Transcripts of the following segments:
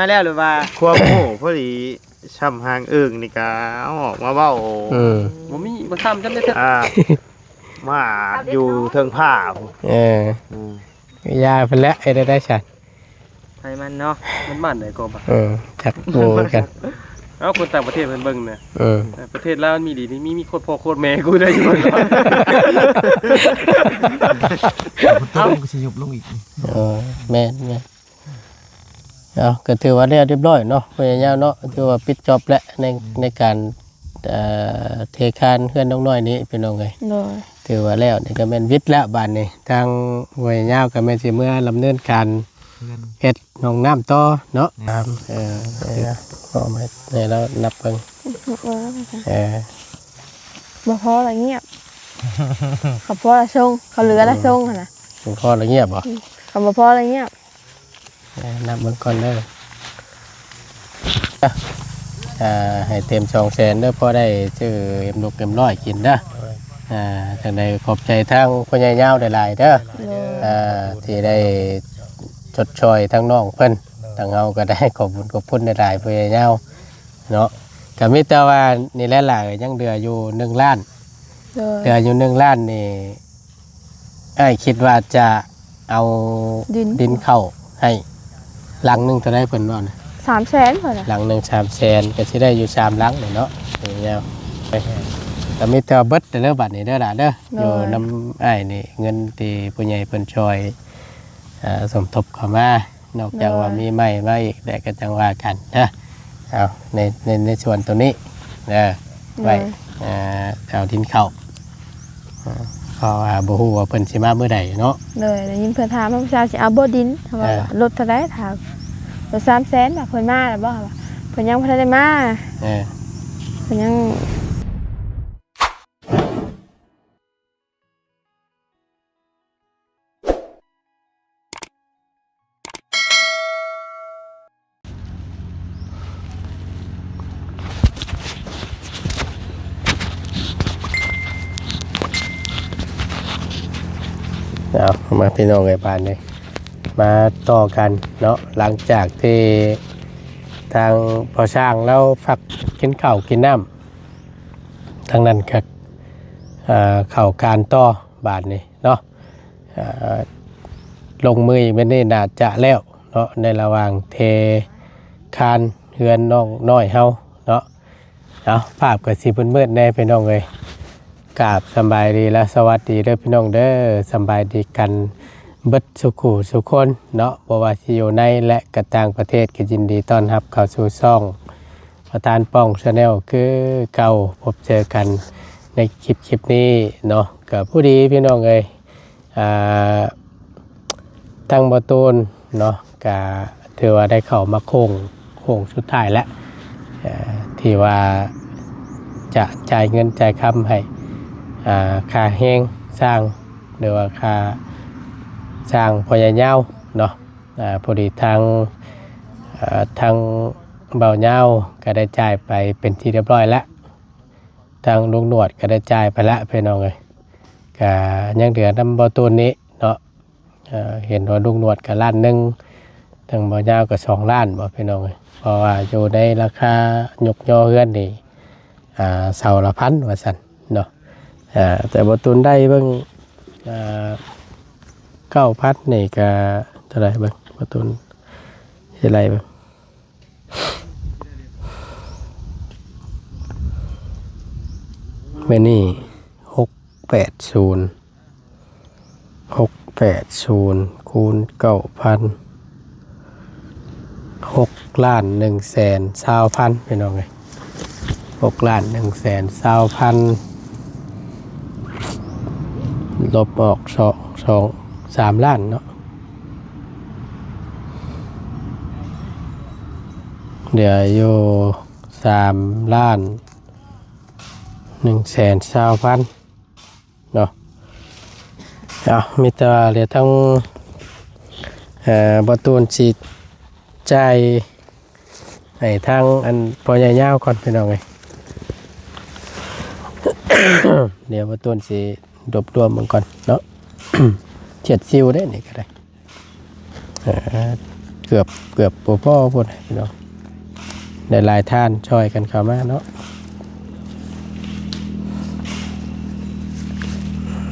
ມາແລ້ວ ຫຼືວ່າ ຄວາມຮູ້ພໍດີ ຊ່ຳຫາງເອີ່ງນີ້ກະເອົາອອກມາເວົ້າ ອືມ ບໍ່ມີ ບໍ່ຊ້ຳຈຳໄດ້ເທື່ອ ອ່າ ມາຢູ່ເທິງຜ້າ ເອີ ອືມ ຢ່າເພິ່ນແຫຼະ ເຮັດໄດ້ຊັ້ນ ໃຜມັນເນາະ ມັນບ້ານໃດກໍບາດ ເອີ ຈັກບໍ່ຄືກັນ ເອົາ ຄົນຕ່າງປະເທດເພິ່ນເບິ່ງນະ ເອີ ປະເທດລາວມັນມີດີນີ້ ມີ ມີໂຄດພໍ່ໂຄດແມ່ກູໄດ້ຢູ່ ເອົາ ມັນກໍຊິຍຸບລົງອີກ ເອີ ແມ່ນໆ ເອົາ ກໍຖືວ່າແລ້ວຮຽບຮ້ອຍເນາະ ພະຍາຍາມເນາະ ຖືວ່າປິດຈອບແລ້ວ ໃນ ໃນການ ເອີ ເທຄານເຮືອນນ້ອງນ້ອຍນີ້ ພີ່ນ້ອງເອີຍ ໂດຍ ຖືວ່າແລ້ວ ນີ້ກໍແມ່ນວິດແລ້ວບາດນີ້ ທາງພະຍາຍາມກໍແມ່ນຊິເມືອດຳເນີນການເຮັດຫ້ອງນ້ຳຕໍ່ເນາະ ແມ່ນ ເອີ ເອີ ເອົາມາໃຫ້ລາວນັບເບິ່ງ ນັບເບິ່ງ ເອີ ບໍ່ພໍລະງຽບ ເຂົາພໍລະຊົງ ເຂົາເຫຼືອລະຊົງຫັ້ນນະ ບໍ່ພໍລະງຽບບໍ່ ເຂົາບໍ່ພໍລະງຽບ ເອີ ນັບເບິ່ງກ່ອນເດີ ເອີ ໃຫ້ເຕັມສອງແສນເດີ ພໍໄດ້ຊື້ເອັມຫົກເອັມຮ້ອຍກິນເດີ ເອີ ຈັ່ງໃດຂອບໃຈທາງພໍ່ໃຫຍ່ຍາວຫຼາຍໆເດີ ໂດຍ ເອີ ທີ່ໄດ້ຊົດຊ່ອຍທາງນ້ອງເພິ່ນ ໂດຍ ທາງເຮົາກໍໄດ້ຂອບບຸນຂອບຄຸນຫຼາຍໆ ພໍ່ໃຫຍ່ຍາວເນາະ ກໍມີແຕ່ວ່ານີ້ແຫຼະ ຍັງເຫຼືອຢູ່ໜຶ່ງລ້ານ ໂດຍ ເຫຼືອຢູ່ໜຶ່ງລ້ານນີ້ ອ້າຍຄິດວ່າຈະເອົາດິນ ດິນເຂົ້າໃຫ້ ຫຼັງໜຶ່ງເທົ່າໃດເພິ່ນເວົ້ານະ? ສາມແສນເພິ່ນນະ ຫຼັງໜຶ່ງສາມແສນ ກໍຊິໄດ້ຢູ່ສາມຫຼັງນີ້ເນາະ ຍາວ ກໍມີແຕ່ວ່າເບິດເດີບາດນີ້ເດີຫຼານເດີ ໂດຍ ຢູ່ນຳອ້າຍນີ້ ເງິນທີ່ຜູ້ໃຫຍ່ເພິ່ນຊ່ອຍ ເອີ ສົມທົບເຂົ້າມາ ນອກຈາກວ່າ ໂດຍ ມີໃໝ່ມາອີກແລ້ວກໍຈັ່ງວ່າກັນເດີ ເອົາ ໃນ ໃນ ໃນສ່ວນໂຕນີ້ເດີ ໂດຍ ໄວ້ ເອີ ເອົາດິນເຂົ້າ ເອີ ເພາະວ່າບໍ່ຮູ້ວ່າເພິ່ນຊິມາມື້ໃດເນາະ ໂດຍ ໄດ້ຍິນເພິ່ນຖາມວ່າຜູ້ສາວຊິເອົາບໍ່ດິນ ເຮົາວ່າ ເອີ ລົດເທົ່າໃດ ຖາມລົດສາມແສນ ວ່າເພິ່ນມາແລ້ວບໍ່ ເພິ່ນຍັງບໍ່ທັນໄດ້ມາ ເອີ ເພິ່ນຍັງ ເອົາ ມາພີ່ນ້ອງເອີຍ ບາດນີ້ມາຕໍ່ກັນເນາະ ຫຼັງຈາກທີ່ທາງພໍ່ຊ່າງລາວພັກກິນເຂົ້າກິນນ້ຳ ທາງນັ້ນກໍ ເອີ ເຂົ້າການຕໍ່ບາດນີ້ເນາະ ເອີ ລົງມືມື້ນີ້ໜ້າຈະແລ້ວເນາະ ໃນລະຫວ່າງເທຄານເຮືອນນ້ອງນ້ອຍເຮົາເນາະ ເອົາ ພາບກໍຊິມືດໆແດ່ພີ່ນ້ອງເອີຍ ກາບສຳບາຍດີ ແລະ ສະຫວັດດີເດີພີ່ນ້ອງເດີ ສຳບາຍດີກັນເບິດສູ່ຄູ່ສູ່ຄົນເນາະ ບໍ່ວ່າຊິຢູ່ໃນ ແລະ ກໍຕ່າງປະເທດ ກໍຍິນດີຕ້ອນຮັບເຂົ້າສູ່ຊ່ອງ ປະທານປ່ອງ Channel ຄືເກົ່າ ພົບເຈີກັນໃນຄລິບ ຄລິບນີ້ເນາະ ກໍພໍດີພີ່ນ້ອງເອີຍ ອ່າ ທາງບໍ່ຕູນເນາະ ກໍຖືວ່າໄດ້ເຂົ້າມາໂຄ້ງ ໂຄ້ງສຸດທ້າຍແລ້ວ ເອີ ທີ່ວ່າຈະຈ່າຍເງິນຈ່າຍຄຳໃຫ້ ອ່າ ຄ່າແຮງຊ່າງ ຫຼືວ່າຄ່າຊ່າງພໍ່ໃຫຍ່ຍາວເນາະ ອ່າ ພໍດີທາງ ເອີ ທາງບ່າວຍາວກໍໄດ້ຈ່າຍໄປເປັນທີ່ຮຽບຮ້ອຍແລ້ວ ທາງລຸງໜວດກໍໄດ້ຈ່າຍໄປແລ້ວພີ່ນ້ອງເອີຍ ກໍຍັງເຫຼືອນຳບໍ່ຕູນນີ້ເນາະ ເອີ ເຫັນວ່າລຸງໜວດກໍລ້ານໜຶ່ງ ທາງບ່າວຍາວກໍສອງລ້ານບໍພີ່ນ້ອງເອີຍ ເພາະວ່າຢູ່ໃນລາຄາຍົກຍໍເຮືອນນີ້ ອ່າ ເສົາລະພັນວ່າຊັ້ນເນາະ ອ່າ ແຕ່ບໍ່ຕູນໄດ້ເບິ່ງ ອ່າ ເກົ້າພັນນີ້ກໍເທົ່າໃດເບິ່ງ ບໍ່ຕູນຊິໄລ່ເບິ່ງ ມື້ນີ້ຫົກແປດສູນ ຫົກແປດສູນ ຄູນເກົ້າພັນ ຫົກລ້ານໜຶ່ງແສນຊາວພັນ ພີ່ນ້ອງເອີຍ ຫົກລ້ານໜຶ່ງແສນຊາວພັນ ລົບອອກສອງ ສອງ ສາມລ້ານເນາະ ເຫຼືອຢູ່ສາມລ້ານໜຶ່ງແສນຊາວພັນເນາະ ເອົາ ມີແຕ່ວ່າເຫຼືອທາງ ເອີ ບໍ່ຕູນຊິຈ່າຍ ໃຫ້ທາງອັນພໍ່ໃຫຍ່ຍາວກ່ອນພີ່ນ້ອງເອີຍ ດຽວບໍ່ຕູນຊິລວບລວມເບິ່ງກ່ອນເນາະ ເຈັດຊິວເດ້ນີ້ກໍໄດ້ ເອີ ເກືອບ ເກືອບບໍ່ພໍພຸ້ນພີ່ນ້ອງ ໄດ້ຫຼາຍທ່ານຊ່ອຍກັນເຂົ້າມາເນາະ.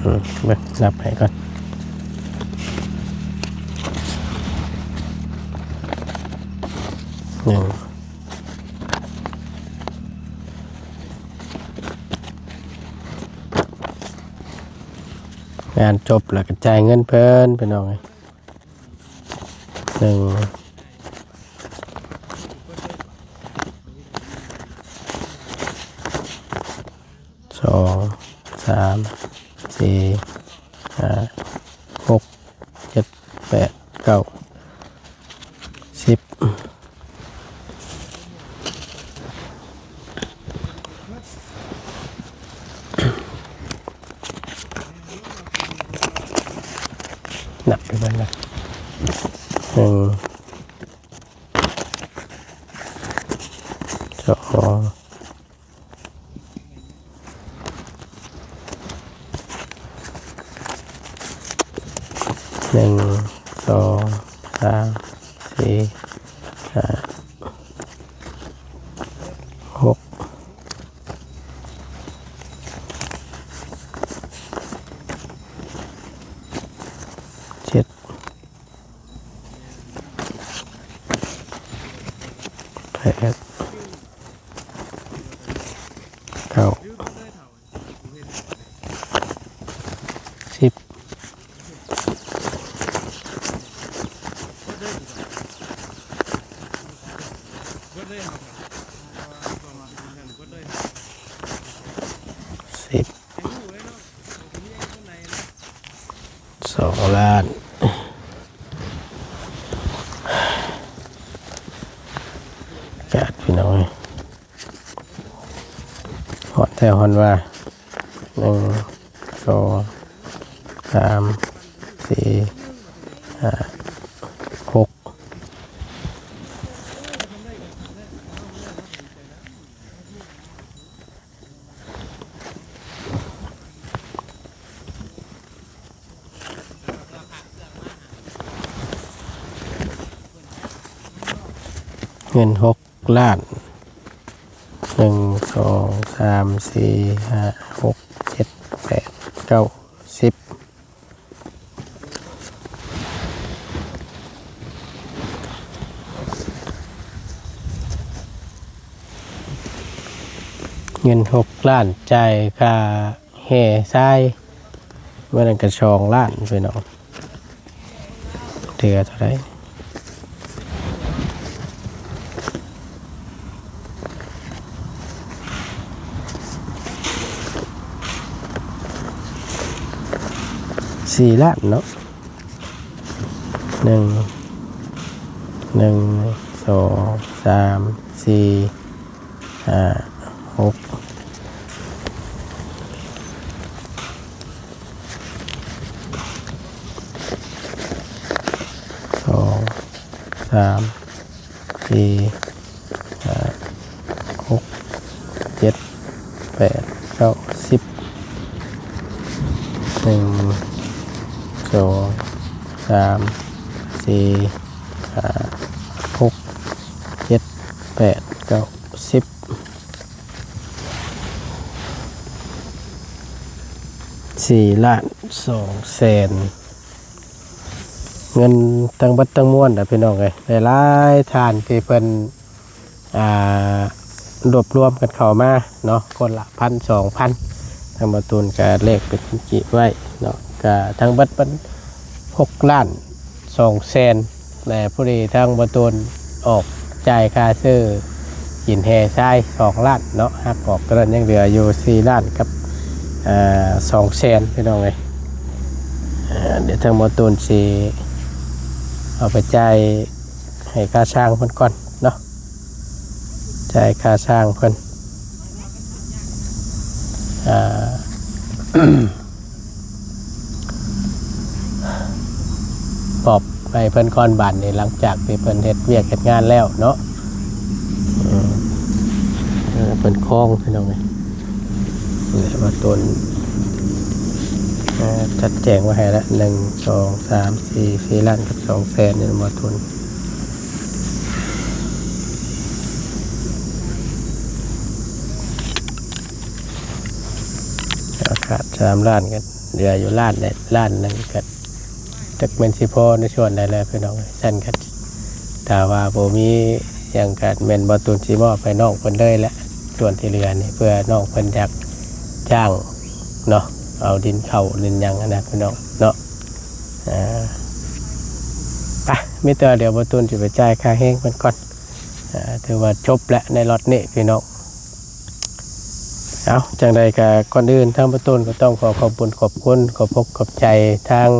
ອືມ ເບິ່ງນັບໃຫ້ກ່ອນ ໜຶ່ງ ງານຈົບແລ້ວກໍຈ່າຍເງິນເພິ່ນ ພີ່ນ້ອງເອີຍ. ໜຶ່ງ ສອງ ສາມ ສີ່ ຫ້າ ຫົກ ເຈັດ ແປດ ເກົ້າ ສິບ ນັບໄປເບິ່ງນະ ໜຶ່ງ ສອງ ໜຶ່ງ ສອງ ສາມ ສີ່ ຫ້າ ຫົກ ເຈັດ ແປດ ເກົ້າ ສິບ ສິບ ສອງລ້ານ ກາດ ພີ່ນ້ອງເອີຍ ຮອດແທ້ຮອດວ່າ ໜຶ່ງ ສອງ ສາມ ສີ່ ຫ້າ ຫົກ ເງິນຫົກລ້ານ ໜຶ່ງ ສອງ ສາມ ສີ່ ຫ້າ ຫົກ ເຈັດ ແປດ ເກົ້າ ສິບ ເງິນຫົກລ້ານ ຈ່າຍຄ່າແຮ່ຊາຍ ມື້ນັ້ນກໍສອງລ້ານ ພີ່ນ້ອງ ເຫຼືອເທົ່າໃດ? ສີ່ລ້ານເນາະ ໜຶ່ງ ໜຶ່ງ ສອງ ສາມ ສີ່ ຫ້າ ຫົກ ສອງ ສາມ ສີ່ ຫ້າ ຫົກ ເຈັດ ແປດ ເກົ້າ ສິບ ໜຶ່ງ ສອງ ສາມ ສີ່ ຫ້າ ຫົກ ເຈັດ ແປດ ເກົ້າ ສິບ ສີ່ລ້ານສອງແສນ ເງິນທັງເບິດທັງມວນນະພີ່ນ້ອງເອີຍ ຫຼາຍໆທ່ານທີ່ເພິ່ນ ອ່າ ລວບລວມກັນເຂົ້າມາເນາະ ຄົນລະພັນ ສອງພັນ ທາງບ່າວຕູນກະແລກເປັນເງິນກີບໄວ້ເນາະ ກະທັງເບິດເປັນຫົກລ້ານສອງແສນ ແລະ ພໍດີທາງບ່າວຕູນອອກຈ່າຍຄ່າຊື້ ຫີນແຮ່ຊາຍສອງລ້ານເນາະ ຫັກອອກຕົວນັ້ນຍັງເຫຼືອຢູ່ສີ່ລ້ານກັບ ເອີ ສອງແສນ ພີ່ນ້ອງເອີຍ ເອີ ດຽວທາງບ່າວຕູນຊິເອົາໄປຈ່າຍໃຫ້ຄ່າຊ່າງເພິ່ນກ່ອນເນາະ ຈ່າຍຄ່າຊ່າງເພິ່ນ ອ່າ ມອບໃຫ້ເພິ່ນກ່ອນບາດນີ້ ຫຼັງຈາກທີ່ເພິ່ນເຮັດວຽກເຮັດງານແລ້ວເນາະ ເອີ ເອີ ເພິ່ນຄອງພີ່ນ້ອງເອີຍ ແລະ ບ່າວຕູນ ເອີ ຈັດແຈງໄວ້ໃຫ້ລະ ໜຶ່ງ ສອງ ສາມ ສີ່ ສີ່ລ້ານກັບສອງແສນນີ້ ບ່າວຕູນ ຂາດສາມລ້ານ ກໍເຫຼືອຢູ່ລ້ານໃດ ລ້ານໜຶ່ງ ກໍຈັກແມ່ນຊິພໍໃນສ່ວນໃດແລ້ວພີ່ນ້ອງເອີຍ. ຊັ້ນກໍຖ້າວ່າບໍ່ມີຫຍັງ ກໍແມ່ນບ່າວຕຸນຊິມອບໃຫ້ນ້ອງເພິ່ນເລີຍແຫຼະ ສ່ວນທີ່ເຫຼືອນີ້ ເພື່ອນ້ອງເພິ່ນຢາກຈ້າງເນາະ ເອົາດິນເຂົ້າດິນຫຍັງຫັ້ນນະພີ່ນ້ອງເນາະ. ອ່າ ໄປ ມີແຕ່ວ່າດຽວບ່າວຕຸນຊິໄປຈ່າຍຄ່າແຮງເພິ່ນກ່ອນ. ອ່າ ຖືວ່າຈົບແລ້ວໃນລັອດນີ້ພີ່ນ້ອງ. ເອົາ ຈັ່ງໃດກໍກ່ອນອື່ນ ທາງບ່າວຕຸນກໍຕ້ອງຂໍຂອບບຸນຂອບຄຸນ ຂອບອົກຂອບໃຈທາງ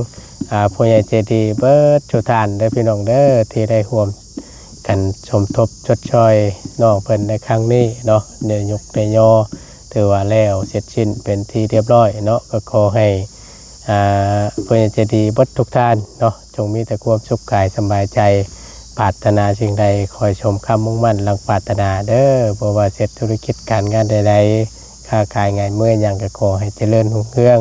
ອ່າ ຜູ້ໃຫຍ່ໃຈດີເບິດທຸກທ່ານເດີພີ່ນ້ອງເດີ ທີ່ໄດ້ຮ່ວມກັນສົມທົບຊົດຊ່ອຍນ້ອງເພິ່ນໃນຄັ້ງນີ້ເນາະ ໄດ້ຍົກໄດ້ຍໍ ຖືວ່າແລ້ວເສັດສິ້ນເປັນທີ່ຮຽບຮ້ອຍເນາະ. ກໍຂໍໃຫ້ ອ່າ ຜູ້ໃຫຍ່ໃຈດີເບິດທຸກທ່ານເນາະ ຈົ່ງມີແຕ່ຄວາມສຸກກາຍສະບາຍໃຈ ປາດຖະໜາສິ່ງໃດ ຂໍໃຫ້ສົມຄຳມຸ່ງໝັ້ນດັ່ງປາດຖະໜາເດີ. ບໍ່ວ່າເຮັດທຸລະກິດການງານໃດໆ ຄ້າຂາຍງານເມືອຫຍັງ ກໍຂໍໃຫ້ຈະເລີນຮຸ່ງເຮືອງ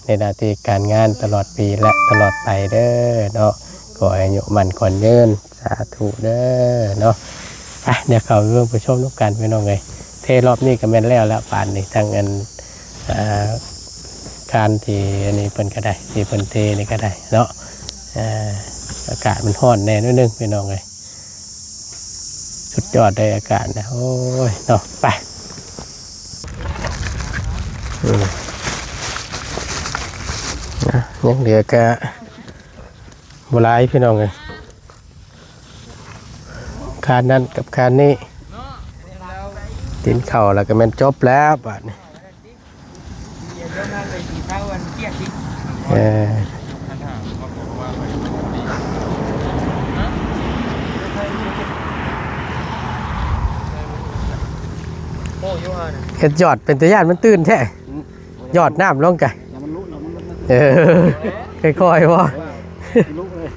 ໃນໜ້າທີ່ການງານຕະຫຼອດປີ ແລະ ຕະຫຼອດໄປເດີເນາະ. ຂໍໃຫ້ອາຍຸໝັ້ນຂວັນຍືນ ສາທຸເດີເນາະ. ໄປ ດຽວເຂົ້າເບິ່ງໄປຊົມນຳກັນພີ່ນ້ອງເອີຍ. ເທລອບນີ້ກໍແມ່ນແລ້ວລະ ບາດນີ້ ທັງອັນ ອ່າ ຄານທີ່ອັນນີ້ເພິ່ນກໍໄດ້ ທີ່ເພິ່ນເທນີ້ກໍໄດ້ເນາະ. ອ່າ ອາກາດມັນຮ້ອນແດ່ໜ້ອຍໜຶ່ງພີ່ນ້ອງເອີຍ. ສຸດຍອດເລີຍອາກາດນະ ໂອ້ຍເນາະ. ໄປ ອືມ ອ່ະ ຍັງເຫຼືອກະບໍ່ຫຼາຍພີ່ນ້ອງເອີຍ. ຄານນັ້ນກັບຄານນີ້ ຕີນເຂົ້າແລ້ວກໍແມ່ນຈົບແລ້ວບາດນີ້. ເອີ ເຮັດຢອດເປັນຕາຢ້ານມັນຕື່ນແທ້. ຢອດນ້ຳລົງກະ ເອີ ຄ່ອຍໆ ບໍ່ ລຸເລີຍ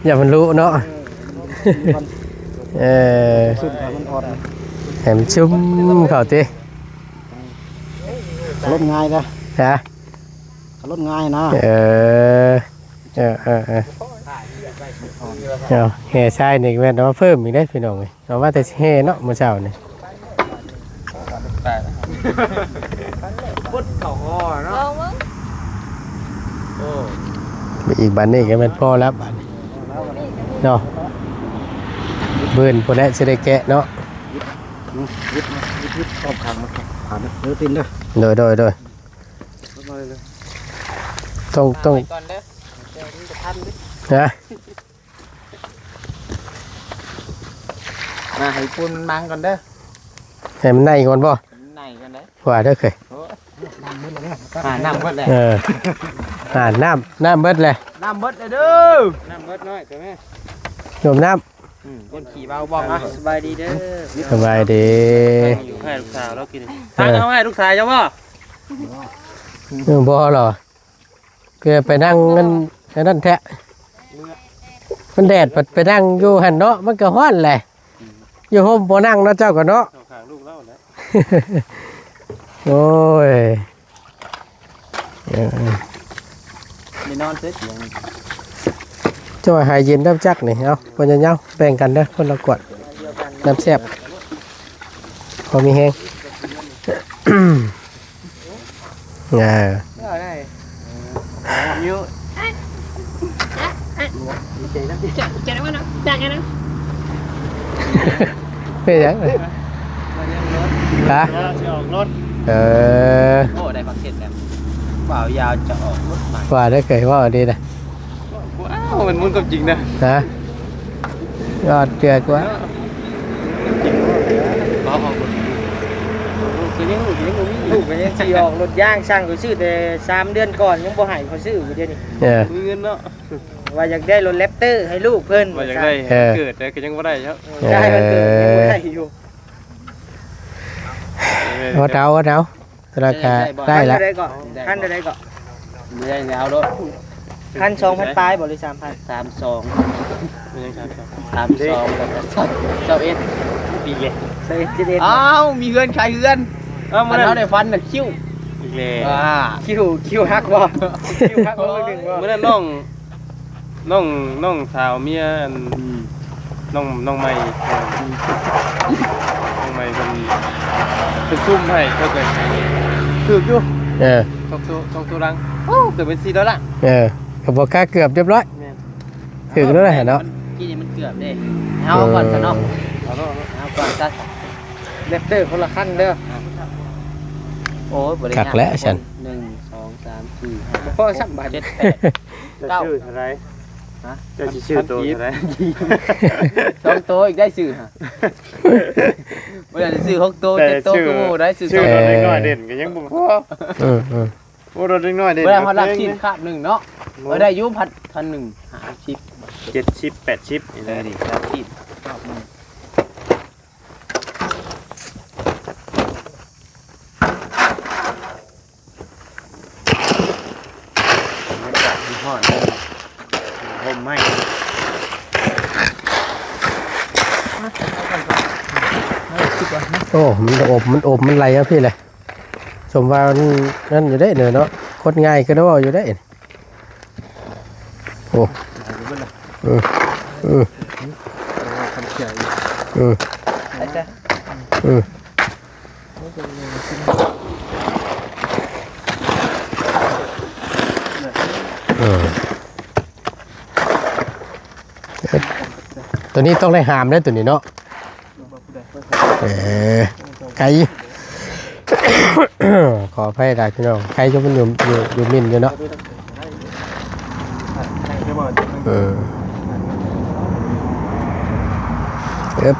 ຢ່າມັນລຸເນາະ. ເອີ ເອີ ຊຸ່ມໃຫ້ມັນອ່ອນ ໃຫ້ມັນຊຸ່ມເຂົ້າຕິ. ລົດງ່າຍນະ ຮະ ລົດງ່າຍນະ. ເອີ ເອີ ເອີ ເອີ ເອົາ ແຮ່ຊາຍນີ້ແມ່ນເອົາມາເພີ່ມອີກເດ້ພີ່ນ້ອງເອີຍ. ເອົາມາແຕ່ຊິແຫ່ເນາະ ມື້ເຊົ້ານີ້ ປົດເຂົ້າຫໍ່ເນາະ. ໂອ້ ອີກບາດນີ້ກໍແມ່ນພໍແລ້ວບາດນີ້ເນາະ. ບືນພຸ້ນແຫຼະຊິໄດ້ແກະເນາະ. ອືມ ອອກຂ້າງມາ ຜ່ານເດີ ຕີນເດີ. ໂດຍ ໂດຍ ໂດຍ ຕ້ອງ ຕ້ອງ ໄປກ່ອນເດີ ແຕ່ມັນຈະທັນເດີ ຮະ. ມາໃຫ້ປູນມັນມັງກ່ອນເດີ ໃຫ້ມັນໄນກ່ອນບໍ່? ໃນກ່ອນເດີ ວ່າເດີເຄີຍ. ໂອ້ຍ ນ້ຳເບິດແລ້ວ ອ່າ ນ້ຳເບິດແລ້ວ. ເອີ ອ່າ ນ້ຳ ນ້ຳເບິດແລ້ວ ນ້ຳເບິດແລ້ວເດີ ນ້ຳເບິດນ້ອຍ ໂດມນ້ຳ. ອືມ ຄົນຂີ່ເບົາບ້ອງ. ອ່ະ ສະບາຍດີເດີ ສະບາຍດີ. ໃຫ້ລູກສາວລາວກິນ ຕາເອົາໃຫ້ລູກຊາຍເຈົ້າບໍ່? ເອີ ບໍ່ຫຼໍ ຄືໄປນັ່ງອັນ ອັນນັ້ນແທ້ ມັນແດດ ໄປນັ່ງຢູ່ຫັ້ນເນາະ ມັນກໍຮ້ອນແຫຼະ. ຢູ່ຮົ່ມບໍ່ນັ່ງເນາະ ເຈົ້າກໍເນາະ. ເຂົ້າຂ້າງລູກລາວແຫຼະ. ໂອ້ຍ ເອີ ໄດ້ນອນເສຍສຽງ ເຈົ້າຫາເຢັນນຳຈັກນີ້. ເອົາ ພໍ່ໃຫຍ່ຍາວ ແບ່ງກັນເດີ ຄົນລະກວດ ນ້ຳແຊບ ພໍມີແຮງ. ເອີ ເອີ ໄດ້ ເປັນຫຍັງ? ຮະ? ຊິອອກລົດ. ເອີ ໂອ້ ໄດ້ບັກເສັດແລ້ວ ບ່າວຍາວຈະອອກລົດໃໝ່. ວ່າໄດ້ເຄີຍເວົ້າດີນະ. ວ້າວ ມັນມຸນຄວາມຈິງນະ. ຮະ? ຍອດເຈື່ອກວ່າ ເວົ້າອອກລົດ ລູກກໍຍັງ ລູກກໍຍັງບໍ່ມີ ລູກກໍຍັງຊິອອກລົດຢາງ. ສັ່ງຂ້ອຍຊື້ແຕ່ສາມເດືອນກ່ອນ ຍັງບໍ່ໃຫ້ຂ້ອຍຊື້ຢູ່ດຽວນີ້. ເອີ ມີເງິນເນາະ ວ່າຢາກໄດ້ລົດແຣັບເຕີໃຫ້ລູກເພິ່ນ ວ່າຢາກໄດ້ ເອີ ເກີດແລ້ວກໍຍັງບໍ່ໄດ້ເນາະ. ເອີ ຢາກໃຫ້ມັນເກີດຍັງບໍ່ໄດ້ຢູ່. ເອີ ອດເອົາ ອດເອົາ. ລາຄາໄດ້ລະ ຄັນເທົ່າໃດເກາະ? ຄັນເທົ່າໃດເກາະ? ບໍ່ໄດ້ແລ້ວໂລດ ຄັນສອງພັນປາຍບໍ່ ຫຼື ສາມພັນ? ສາມສອງ ສາມສອງ ແລ້ວກໍຊາວເອັດ ອີກແລ້ວ ຊາວເອັດ ຊາວເອັດ. ອ້າວ ມີເຮືອນຂາຍເຮືອນ. ເອີ ມື້ນັ້ນເຮົາໄດ້ຝັນນະ ຄິ້ວອີກແລ້ວ. ຄິ້ວ ຄິ້ວຫັກບໍ່? ຄິ້ວຫັກບໍ່? ມື້ນັ້ນນ້ອງ ນ້ອງ ນ້ອງສາວເມຍ ອັນ ອືມ ນ້ອງ ນ້ອງໃໝ່ ອືມ ນ້ອງໃໝ່ເພິ່ນ ເພິ່ນຊຸ່ມໃຫ້ ເພິ່ນກໍຖືກຢູ່ ເອີ ສອງໂຕ ສອງໂຕຫຼັງ ໂອ້ ເກືອບເປັນສີ່ໂຕລະ ເອີ ກໍບໍ່ຄ່າເກືອບຮຽບຮ້ອຍ ແມ່ນ ຖືກແລ້ວແຫຼະເນາະ ມັນ ກີ້ນີ້ມັນເກືອບເດ້ ເຮົາເອົາກ່ອນຊະເນາະ ເອີ ເອົາເນາະ ເອົາກ່ອນຊະ ແຣັບເຕີຄົນລະຄັນເດີ ໂອ້ຍ ບໍ່ໄດ້ ຄັກແຫຼະຊັ້ນ ໜຶ່ງ ສອງ ສາມ ສີ່ ຫ້າ ບໍ່ພໍຊ້ຳບາດ ເຈັດ ແປດ ເກົ້າ ຈະຊື້ເທົ່າໃດ ຮະ ເຈົ້າຊິຊື້ໂຕເທົ່າໃດ ສອງໂຕອີກໄດ້ຊື້ຫະ ບໍ່ໄດ້ຊື້ຫົກໂຕ ແຕ່ເຈັດໂຕຄືໝູ່ໄດ້ ຊື້ ຊື້ ສອງໂຕ ເດັກນ້ອຍເດັ່ນກໍຍັງບໍ່ພໍ ເອີ ເອີ ໂອ້ ເດັກນ້ອຍເດັ່ນ ບໍ່ໄດ້ຮອດຫຼັກສິບຄາບໜຶ່ງເນາະ ບໍ່ ເອີ ໄດ້ຢູ່ພັນ ພັນໜຶ່ງ ຫ້າສິບ ເຈັດສິບ ແປດສິບນີ້ແຫຼະ ເອີ ນີ້ຫຼັກສິບຄາບໜຶ່ງ ບັນຍາກາດມັນຮ້ອນ ຮົ່ມໄມ້ ໂອ້ ມັນອົບ ມັນອົບ ມັນໄຫຼມາພີ້ແຫຼະ ສົມວ່າມັນນັ້ນຢູ່ເດ້ເນາະ ຄົນງ່າຍຄືເວົ້າຢູ່ເດ້ ໂອ້ ເອີ ເອີ ເອີ ເອີ ເອີ ຕົວນີ້ຕ້ອງໄດ້ຫາມເດ້ຕົວນີ້ເນາະ ເອີ ໄກ ຂໍອະໄພຫຼາຍພີ່ນ້ອງ ໄກຢູ່ ມັນຢູ່ ຢູ່ ຢູ່ມິນຢູ່ເນາະ ເອີ ເອີບ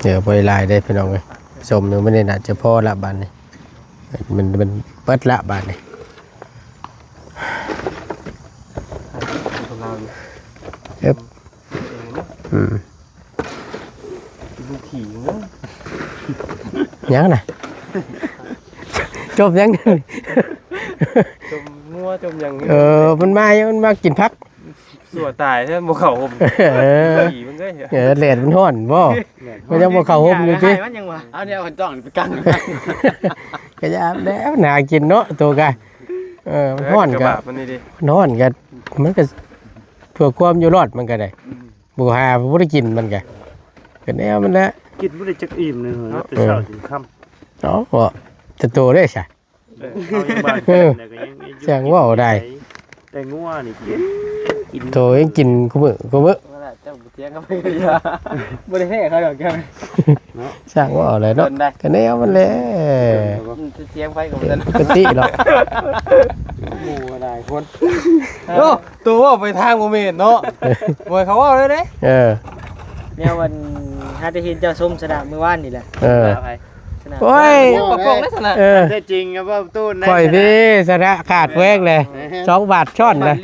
ເອີ ບໍ່ໄດ້ຫຼາຍເດ້ພີ່ນ້ອງເອີຍ ສົ້ມໜຶ່ງມັນນີ້ໜ້າຈະພໍລະບາດນີ້ ມັນ ມັນເບິດລະບາດນີ້ ເອີບ ອືມ ຫຍັງນະ ຈົ່ມຫຍັງ ຈົ່ມງົວຈົ່ມຫຍັງ ເອີ ມັນມາ ມັນມາກິນຜັກ ຊົ່ວຕາຍແທ້ ບໍ່ເຂົ້າຮົ່ມ ເອີ ຂີ້ມັນເອີຍ ເອີ ແດດມັນຮ້ອນບໍ່ ມັນຍັງບໍ່ເຂົ້າຮົ່ມຢູ່ຕິ ມັນຍັງວ່າ ເອົາແນວຄັນຈ້ອງໄປກັງ ກະຍາມແລ້ວ ໜາກິນເນາະ ໂຕກະ ເອີ ມັນຮ້ອນກະ ມັນກະ ມັນກະເພື່ອຄວາມຢູ່ລອດມັນກະໄດ້ ອືມ ບໍ່ຫາບໍ່ໄດ້ກິນມັນກະ ກະແນວມັນແຫຼະ ກິນບໍ່ໄດ້ຈັກອີ່ມເລີຍ ແຕ່ເຊົ້າຈົນຄ່ຳ ເອົາ ແຕ່ໂຕເດ້ຊະ ເອີ ເອົາຍັງບາດ ເອີ ແຕ່ກໍຍັງຢູ່ ຊ່າງເວົ້າໄດ້ ແຕ່ງົວນີ້ກິນ ກິນ ໂຕຍັງກິນຄູ່ມື້ ຄູ່ມື້ ເຈົ້າບໍ່ຖຽງກັບໃຜ ບໍ່ໄດ້ແພ້ເຂົາດອກ ເຈົ້າເນາະ ຊ່າງເວົ້າໄດ້ເນາະ ກະແນວມັນແຫຼະ ອືມ ຊິຖຽງໃຜກໍບໍ່ທັນ ກະຕິເນາະ ໝູ່ຫຼາຍຄົນ ໂອ້ ໂຕເວົ້າໄປທາງບໍ່ແມ່ນເນາະ ບໍ່ໃຫ້ເຂົາເວົ້າເລີຍເດ້ ເອີ ແນວອັນ ຫາແຕ່ເຫັນເຈົ້າຊົມຊະນະມື້ວານນີ້ແຫຼະ ເອີ ໂອ້ຍ ປະປົກໄດ້ຊະນະ ເອີ ແທ້ຈິງກໍເວົ້າຕູ້ນ ຂ້ອຍນີ້ຊະນະຂາດແພງແຫຼະ ສອງບາດຊ້ອນນະ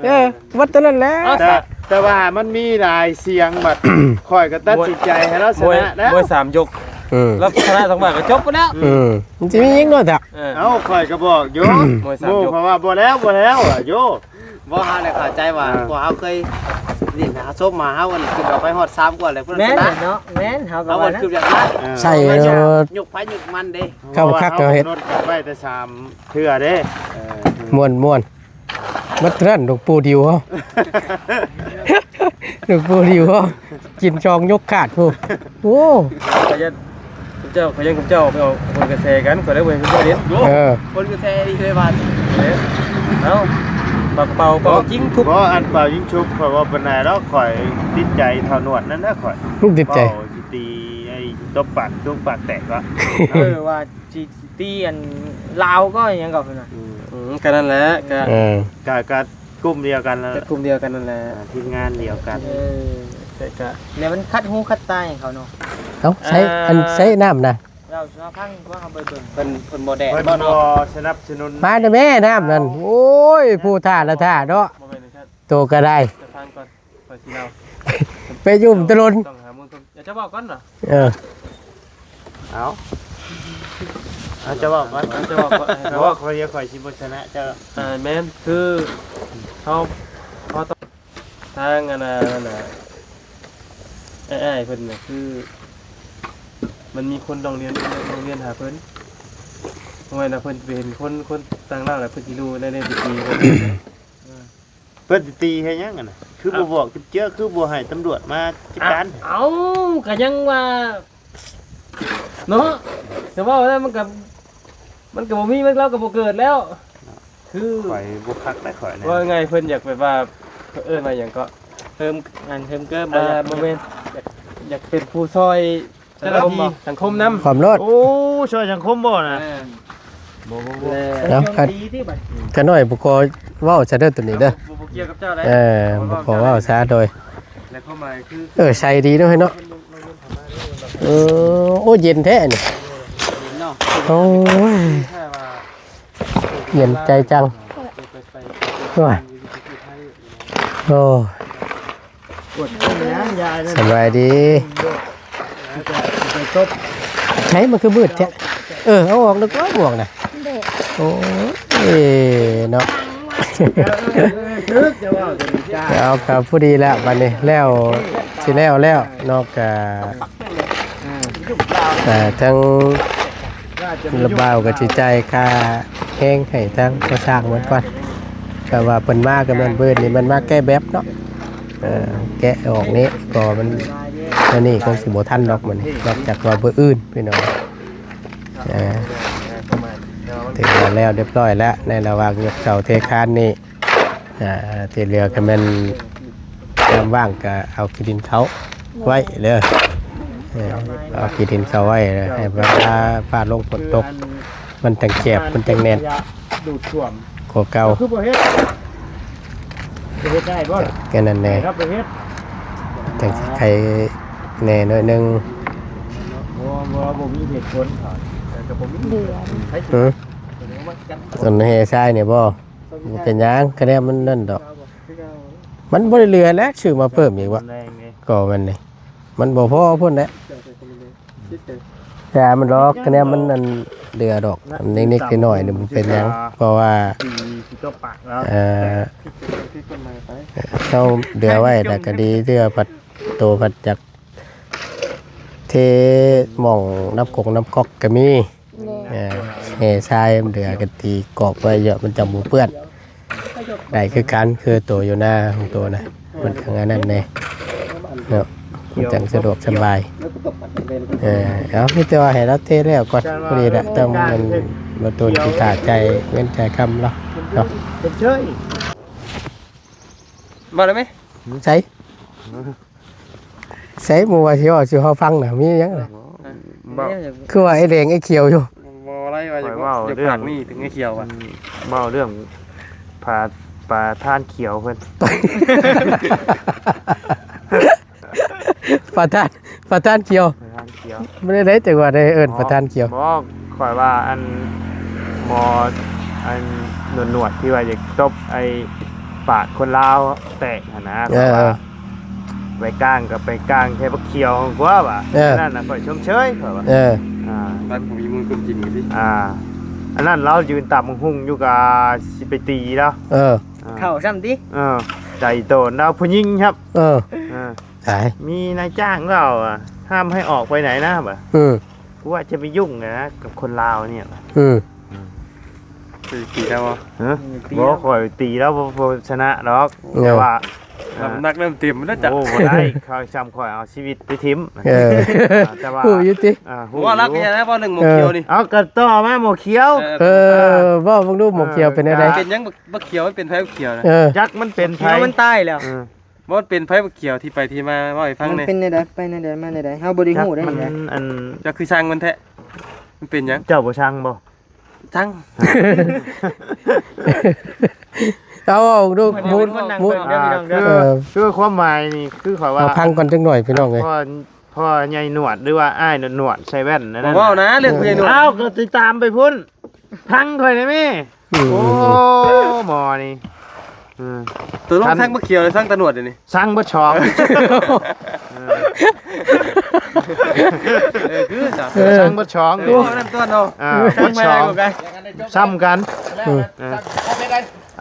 ເອີ ໝົດເທົ່ານັ້ນແຫຼະ ແຕ່ ແຕ່ວ່າມັນມີຫຼາຍສຽງ ບັດຂ້ອຍກໍຕັດສິນໃຈໃຫ້ລາວຊະນະແລ້ວ ມວຍສາມຍົກ ເອີ ລາວຊະນະສອງບາດກໍຈົບແລ້ວ ເອີ ມັນຊິມີຫຍັງເນາະ ເອີ ເອົ້າ ຂ້ອຍກໍບອກຢູ່ ໝູ່ເຂົາວ່າບໍ່ແລ້ວ ບໍ່ແລ້ວ ໂຢ ບໍ່ ເຮົາໄດ້ເຂົ້າໃຈວ່າ ອ່າ ພວກເຮົາເຄີຍຫຼິ້ນຫາຊົມມາ ເຮົາອັນຂຶ້ນເອົາໄປຮອດສາມກວ່າແລ້ວ ຜູ້ນັ້ນຊະນະ ແມ່ນເນາະ ແມ່ນ ເຮົາກໍວ່ານັ້ນ ໃສ່ຍົກໃຜຍົກມັນເດ້ ເຂົ້າຄັກເຮົາເຮັດ ລົດໄວ້ແຕ່ສາມເທື່ອເດ້ ເອີ ມ່ວນໆ ໝົດນັ້ນ ຫຼວງປູ່ດິວເຮົາ ຫຼວງປູ່ດິວເຮົາ ກິນຊອງຍົກຂາດພຸ້ນ ໂອ້ ຂະຫຍັນ ເຈົ້າ ຂະຫຍັນກັບເຈົ້າ ໄປເອົາຄົນກະແສກັນ ຂ້ອຍໄດ້ບໍ່ເຫັນຄົນເຈົ້າເດັດ ເອີ ຄົນກະແສດີເລີຍບາດ ເອີ ເອົ້າ ປາກເປົ່າເປົ່າຍິງທຸບ ບໍ່ ອັນເປົ່າຍິງຊຸບ ຂ້ອຍບໍ່ປານໃດດອກ ຂ້ອຍຕິດໃຈເຖົ້າໜວດນັ້ນນະ ຂ້ອຍ ຕິດໃຈ ເປົ່າຊິຕີໃຫ້ຕົບປາກ ຕົບປາກແຕກວະ ເອີ ວ່າຊິ ຕີອັນລາວກໍຫຍັງກໍເພິ່ນວ່າ ອືມ ອືມ ກໍນັ້ນແຫຼະ ກໍ ເອີ ກໍ ກໍກຸ່ມດຽວກັນນັ້ນແຫຼະ ກໍກຸ່ມດຽວກັນນັ້ນແຫຼະ ອ່າ ທີມງານດຽວກັນ ເອີ ແຕ່ກໍແນວມັນຂັດຫູຂັດຕາໃຫ້ເຂົາເນາະ ເອົ້າ ໃຊ້ ອ່າ ອັນໃຊ້ນ້ຳນະ ເຮົາຊິມາຟັງພວກເຮົາເບິ່ງ ເພິ່ນ ເພິ່ນບໍ່ແດດ ເພິ່ນບໍ່ເນາະ ບໍ່ສະໜັບສະໜູນ ມາເດີແມ່ນ້ຳນັ້ນ ໂອ້ຍ ຜູ້ທ່າລະທ່າເນາະ ບໍ່ແມ່ນຊັ້ນ ໂຕກໍໄດ້ ຈະຟັງກ່ອນ ຂ້ອຍຊິເລົ່າ ໄປຢູ່ຕະຫຼົນ ຕ້ອງຫາມູນຕົ້ນ ເຈົ້າເວົ້າກ່ອນເນາະ ເອີ ເອົາ ເອົາ ເຈົ້າເວົ້າກ່ອນ ເຈົ້າເວົ້າກ່ອນ ເຈົ້າເວົ້າ ຂ້ອຍ ຂ້ອຍຊິບໍ່ຊະນະເຈົ້າ ອ່າ ແມ່ນ ຄືເຮົາ ເຮົາຕ້ອງ ທາງອັນນັ້ນນະ ອ້າຍໆເພິ່ນນະ ຄືມັນມີຄົນຮ້ອງຮຽນ ຮ້ອງຮຽນຫາເພິ່ນ ບໍ່ແມ່ນວ່າເພິ່ນໄປເຫັນຄົນ ຄົນຕ່າງດ້າວແລ້ວເພິ່ນຊິຮູ້ໄດ້ ໄດ້ໄປຕີເພິ່ນ ເອີ ເພິ່ນຊິຕີເຮັດຫຍັງຫັ້ນນະ ຄືບໍ່ບອກຈຸບເຈືອ ຄືບໍ່ໃຫ້ຕຳຫຼວດມາຈັດການ ເອົ້າ ກໍຍັງວ່າ ເນາະ ຈະເວົ້າແລ້ວມັນກໍ ມັນກໍບໍ່ມີ ມັນ ລາວກໍບໍ່ເກີດແລ້ວ ຄື ຂ້ອຍບໍ່ຄັກໄດ໋ຂ້ອຍນີ້ ເວົ້າງ່າຍໆ ເພິ່ນຢາກແບບວ່າ ເອີ້ນວ່າຫຍັງເກາະ ເພີ່ມ ອັນເພີ່ມເກີມ ອ່າ ບໍ່ແມ່ນ ຢາກ ຢາກເປັນຜູ້ຊ່ອຍ ເຈົ້າໜ້າທີ່ສັງຄົມນຳ ຄວາມໂລດ ໂອ້ ຊ່ອຍສັງຄົມບໍ່ນະ ເອີ ບໍ່ ບໍ່ ບໍ່ ເນາະ ຂ້ານ້ອຍບໍ່ຂໍເວົ້າຊະເດີໂຕນີ້ເດີ ບໍ່ ບໍ່ ບໍ່ກ່ຽວກັບເຈົ້າໃດ ເອີ ບໍ່ຂໍເວົ້າຊະໂດຍ ແລະຄວາມໝາຍຄື ເອີ ໃສ່ດີເນາະ ເອີ ໂອ້ ເຢັນແທ້ນີ້ ເນາະ ໂອ້ຍ ເຢັນໃຈຈັງ ໂອ້ຍ ໂອ້ຍ ກວດເບິ່ງຫຍັງຍາຍນັ້ນ ສະບາຍດີ ເອີ ໄສມັນຄືມືດແທ້ ເອີ ເອົາອອກ ນຶກວ່າໝວກນະ ໂອ້ຍ ເນາະ ເອີ ເອີ ເອີ ເອີ ເອົາ ກໍພໍດີແລ້ວ ບັດນີ້ແລ້ວ ຊິແລ້ວແລ້ວເນາະ ກໍ ເອີ ທາງລະບ່າວກໍຊິຈ່າຍຄ່າແຮງໃຫ້ທາງພໍ່ຊ່າງເພິ່ນກ່ອນ ແຕ່ວ່າເພິ່ນມາກໍແມ່ນ ມື້ນີ້ແມ່ນມາແກະແບັບເນາະ ເອີ ແກະອອກນີ້ ກໍມັນ ມື້ນີ້ຄົງຊິບໍ່ທັນດອກ ມື້ນີ້ ນອກຈາກວ່າມື້ອື່ນ ພີ່ນ້ອງ ເອີ ຖືວ່າແລ້ວຮຽບຮ້ອຍແລ້ວ ໃນລະຫວ່າງຍົກເສົາເທຄານນີ້ ອ່າ ທີ່ເຫຼືອກໍແມ່ນ ຍາມວ່າງກໍເອົາຂີ້ດິນເຂົ້າໄວ້ເດີ ເອີ ເອົາຂີ້ດິນເຂົ້າໄວ້ເດີ ໃຫ້ເວລາຟ້າລົງຝົນຕົກ ມັນຈັ່ງແຄບ ມັນຈັ່ງແໜ້ນ ດູດຖ້ວມ ກວ່າເກົ່າ ຄືບໍ່ເຮັດ ຈະເຮັດໄດ້ບໍ່ ແຄ່ນັ້ນແຫຼະ ໃຫ້ເຮົາໄປເຮັດ ຈັ່ງຊິໄຄແດ່ໜ້ອຍໜຶ່ງ ບໍ່ ບໍ່ ບໍ່ມີເຫດຜົນ ເອີ ກໍບໍ່ມີ ເດືອນ ຫື ສ່ວນແຮ່ຊາຍນີ້ບໍ່? ບໍ່ເປັນຫຍັງ ຄະແນນມັນນັ້ນດອກ ມັນບໍ່ໄດ້ເຫຼືອແລ້ວ ຊື້ມາເພີ່ມອີກວະ ກໍມັນນີ້ ມັນບໍ່ພໍພຸ້ນແຫຼະ ຢ່າມັນດອກ ຄະແນນມັນນັ້ນເຫຼືອດອກ ເລັກໆນ້ອຍໆນີ້ ບໍ່ເປັນຫຍັງ ເພາະວ່າ ເອີ ເຮົາເຫຼືອໄວ້ແລ້ວກໍດີ ເທື່ອພັດໂຕພັດຈັກ ເທໝ່ອງນ້ຳກົງນ້ຳກອກກໍມີ ແມ່ນ ເອີ ແຮ່ຊາຍເຫຼືອກໍຕີກອບໄວ້ເຍາະ ມັນຈັ່ງບໍ່ເປື້ອນ ໄດ້ຄືກັນ ຄືໂຕຢູ່ນາຂອງໂຕນະ ມັນຈັ່ງອັນນັ້ນແດ່ເນາະ ມັນຈັ່ງສະດວກສະບາຍ ເອີ ເອົາ ມີແຕ່ວ່າໃຫ້ລາວເທແລ້ວກ່ອນ ພໍດີລະ ຕ້ອງມັນບໍ່ຕົນຊິຖ້າຈ່າຍເງິນຈ່າຍຄຳລາວເນາະ ເຫັນເຊີຍ ມາໄດ້ໄໝ? ໃສ? ໃສ ໝູ່ວ່າຊິເວົ້າສູ່ເຮົາຟັງນະ ມີຫຍັງນະ? ບໍ່ ຄືວ່າໄອ້ແດງໄອ້ຂຽວຢູ່ ບໍ່ໄດ້ວ່າຈະເວົ້າເລື່ອງນີ້ເຖິງໄອ້ຂຽວວ່າ ເວົ້າເລື່ອງປະ ປະທານຂຽວເພິ່ນ ປະທານ ປະທານຂຽວ ປະທານຂຽວ ບໍ່ໄດ້ ຈັ່ງວ່າໄດ້ເອີ້ນປະທານຂຽວ ບໍ່ ຂ້ອຍວ່າອັນ ໝໍ ອັນ ໜວດໆ ທີ່ວ່າຢາກຕົບໄອ້ປາກຄົນລາວແຕກຫັ້ນນະ ເອີ ໄປກ້າງກໍໄປກ້າງໃສ່ບັກຂຽວກວ່າວ່າ ເອີ ອັນນັ້ນນະຂ້ອຍຊົມເຊີຍ ຂ້ອຍວ່າ ເອີ ອ່າ ມັນບໍ່ມີມູນຄວາມຈິງນີ້ ອ່າ ອັນນັ້ນລາວຢືນຕຳບັກຫຸ່ງຢູ່ກະຊິໄປຕີລາວ ເອີ ອ່າ ເຂົ້າຊ້ຳຕິ ເອີ ໃຈໂຕນລາວຜູ້ຍິງຄັບ ເອີ ເອີ ຕາຍ ມີນາຍຈ້າງລາວອະ ຫ້າມໃຫ້ອອກໄປໄຫນນະ ບະ ອື ກູວ່າຈະໄປຫຍຸ້ງນະກັບຄົນລາວນີ້ ອື ຕີລາວບໍ່? ຮະ? ບໍ່ ຂ້ອຍຕີລາວບໍ່ ບໍ່ຊະນະດອກ ເອີ ແຕ່ວ່າ ນ້ຳໜັກເລີ່ມເຕັມແລ້ວຈ້ະ ໂອ້ ບໍ່ໄດ້ ເຂົາຊ້ຳຂ້ອຍເອົາຊີວິດໄປຖິ້ມ ເອີ ແຕ່ວ່າ ຮູ້ຢູ່ຕິ ອ່າ ຮູ້ວ່າລັກແທ້ນະ ເວົ້າເລື່ອງໝໍຂຽວນີ້ ເອີ ເອົາ ກໍຕໍ່ມາໝໍຂຽວ ເອີ ເອີ ເວົ້າເບິ່ງດູ ໝໍຂຽວເປັນແນວໃດ ເປັນຫຍັງບັກຂຽວ ມັນເປັນໃຜບັກຂຽວນະ ເອີ ຈັກມັນເປັນໃຜ ມັນຕາຍແລ້ວ ເອີ ບໍ່ ເປັນໃຜບໍ່ກ່ຽວ ທີ່ໄປທີ່ມາ ເວົ້າໃຫ້ຟັງແດ່ ມັນເປັນແນວໃດ ໄປແນວໃດ ມາແນວໃດ ເຮົາບໍ່ໄດ້ຮູ້ເດ້ ມັນອັນ ເຈົ້າຄືຊັງມັນແທ້ ມັນເປັນຫຍັງ ເຈົ້າບໍ່ຊັງບໍ່? ຊັງ ເອົາ ເອົາດູ ໝູນ ໝູນ ອ່າ ຄື ເອີ ຄືຄວາມໝາຍນີ້ ຄືຂ້ອຍວ່າ ເອົາຟັງກ່ອນຈັກໜ້ອຍພີ່ນ້ອງເອີຍ ພໍ່ ພໍ່ໃຫຍ່ໜວດ ຫຼືວ່າອ້າຍໜວດ ໃສ່ແວ່ນນັ້ນ ເວົ້ານະ ເລື່ອງຜູ້ໃຫຍ່ໜວດ ເອົາ ກໍຕິດຕາມໄປພຸ້ນ ຟັງຂ້ອຍໄດ້ແມ ອືມ ໂອ້ ໝໍນີ້ ເອີ ຕົກລົງ ຄັນ ຊັງບັກຂຽວ ຊັງຕາໜວດນີ້ ຊັງເບິດສອງ ເອີ ຄື ເອີ ຊັງເບິດສອງ ເອີ ເວົ້ານຳຕົວເນາະ ອ່າ ຊັງເບິດສອງ ຊ້ຳກັນ ເອີ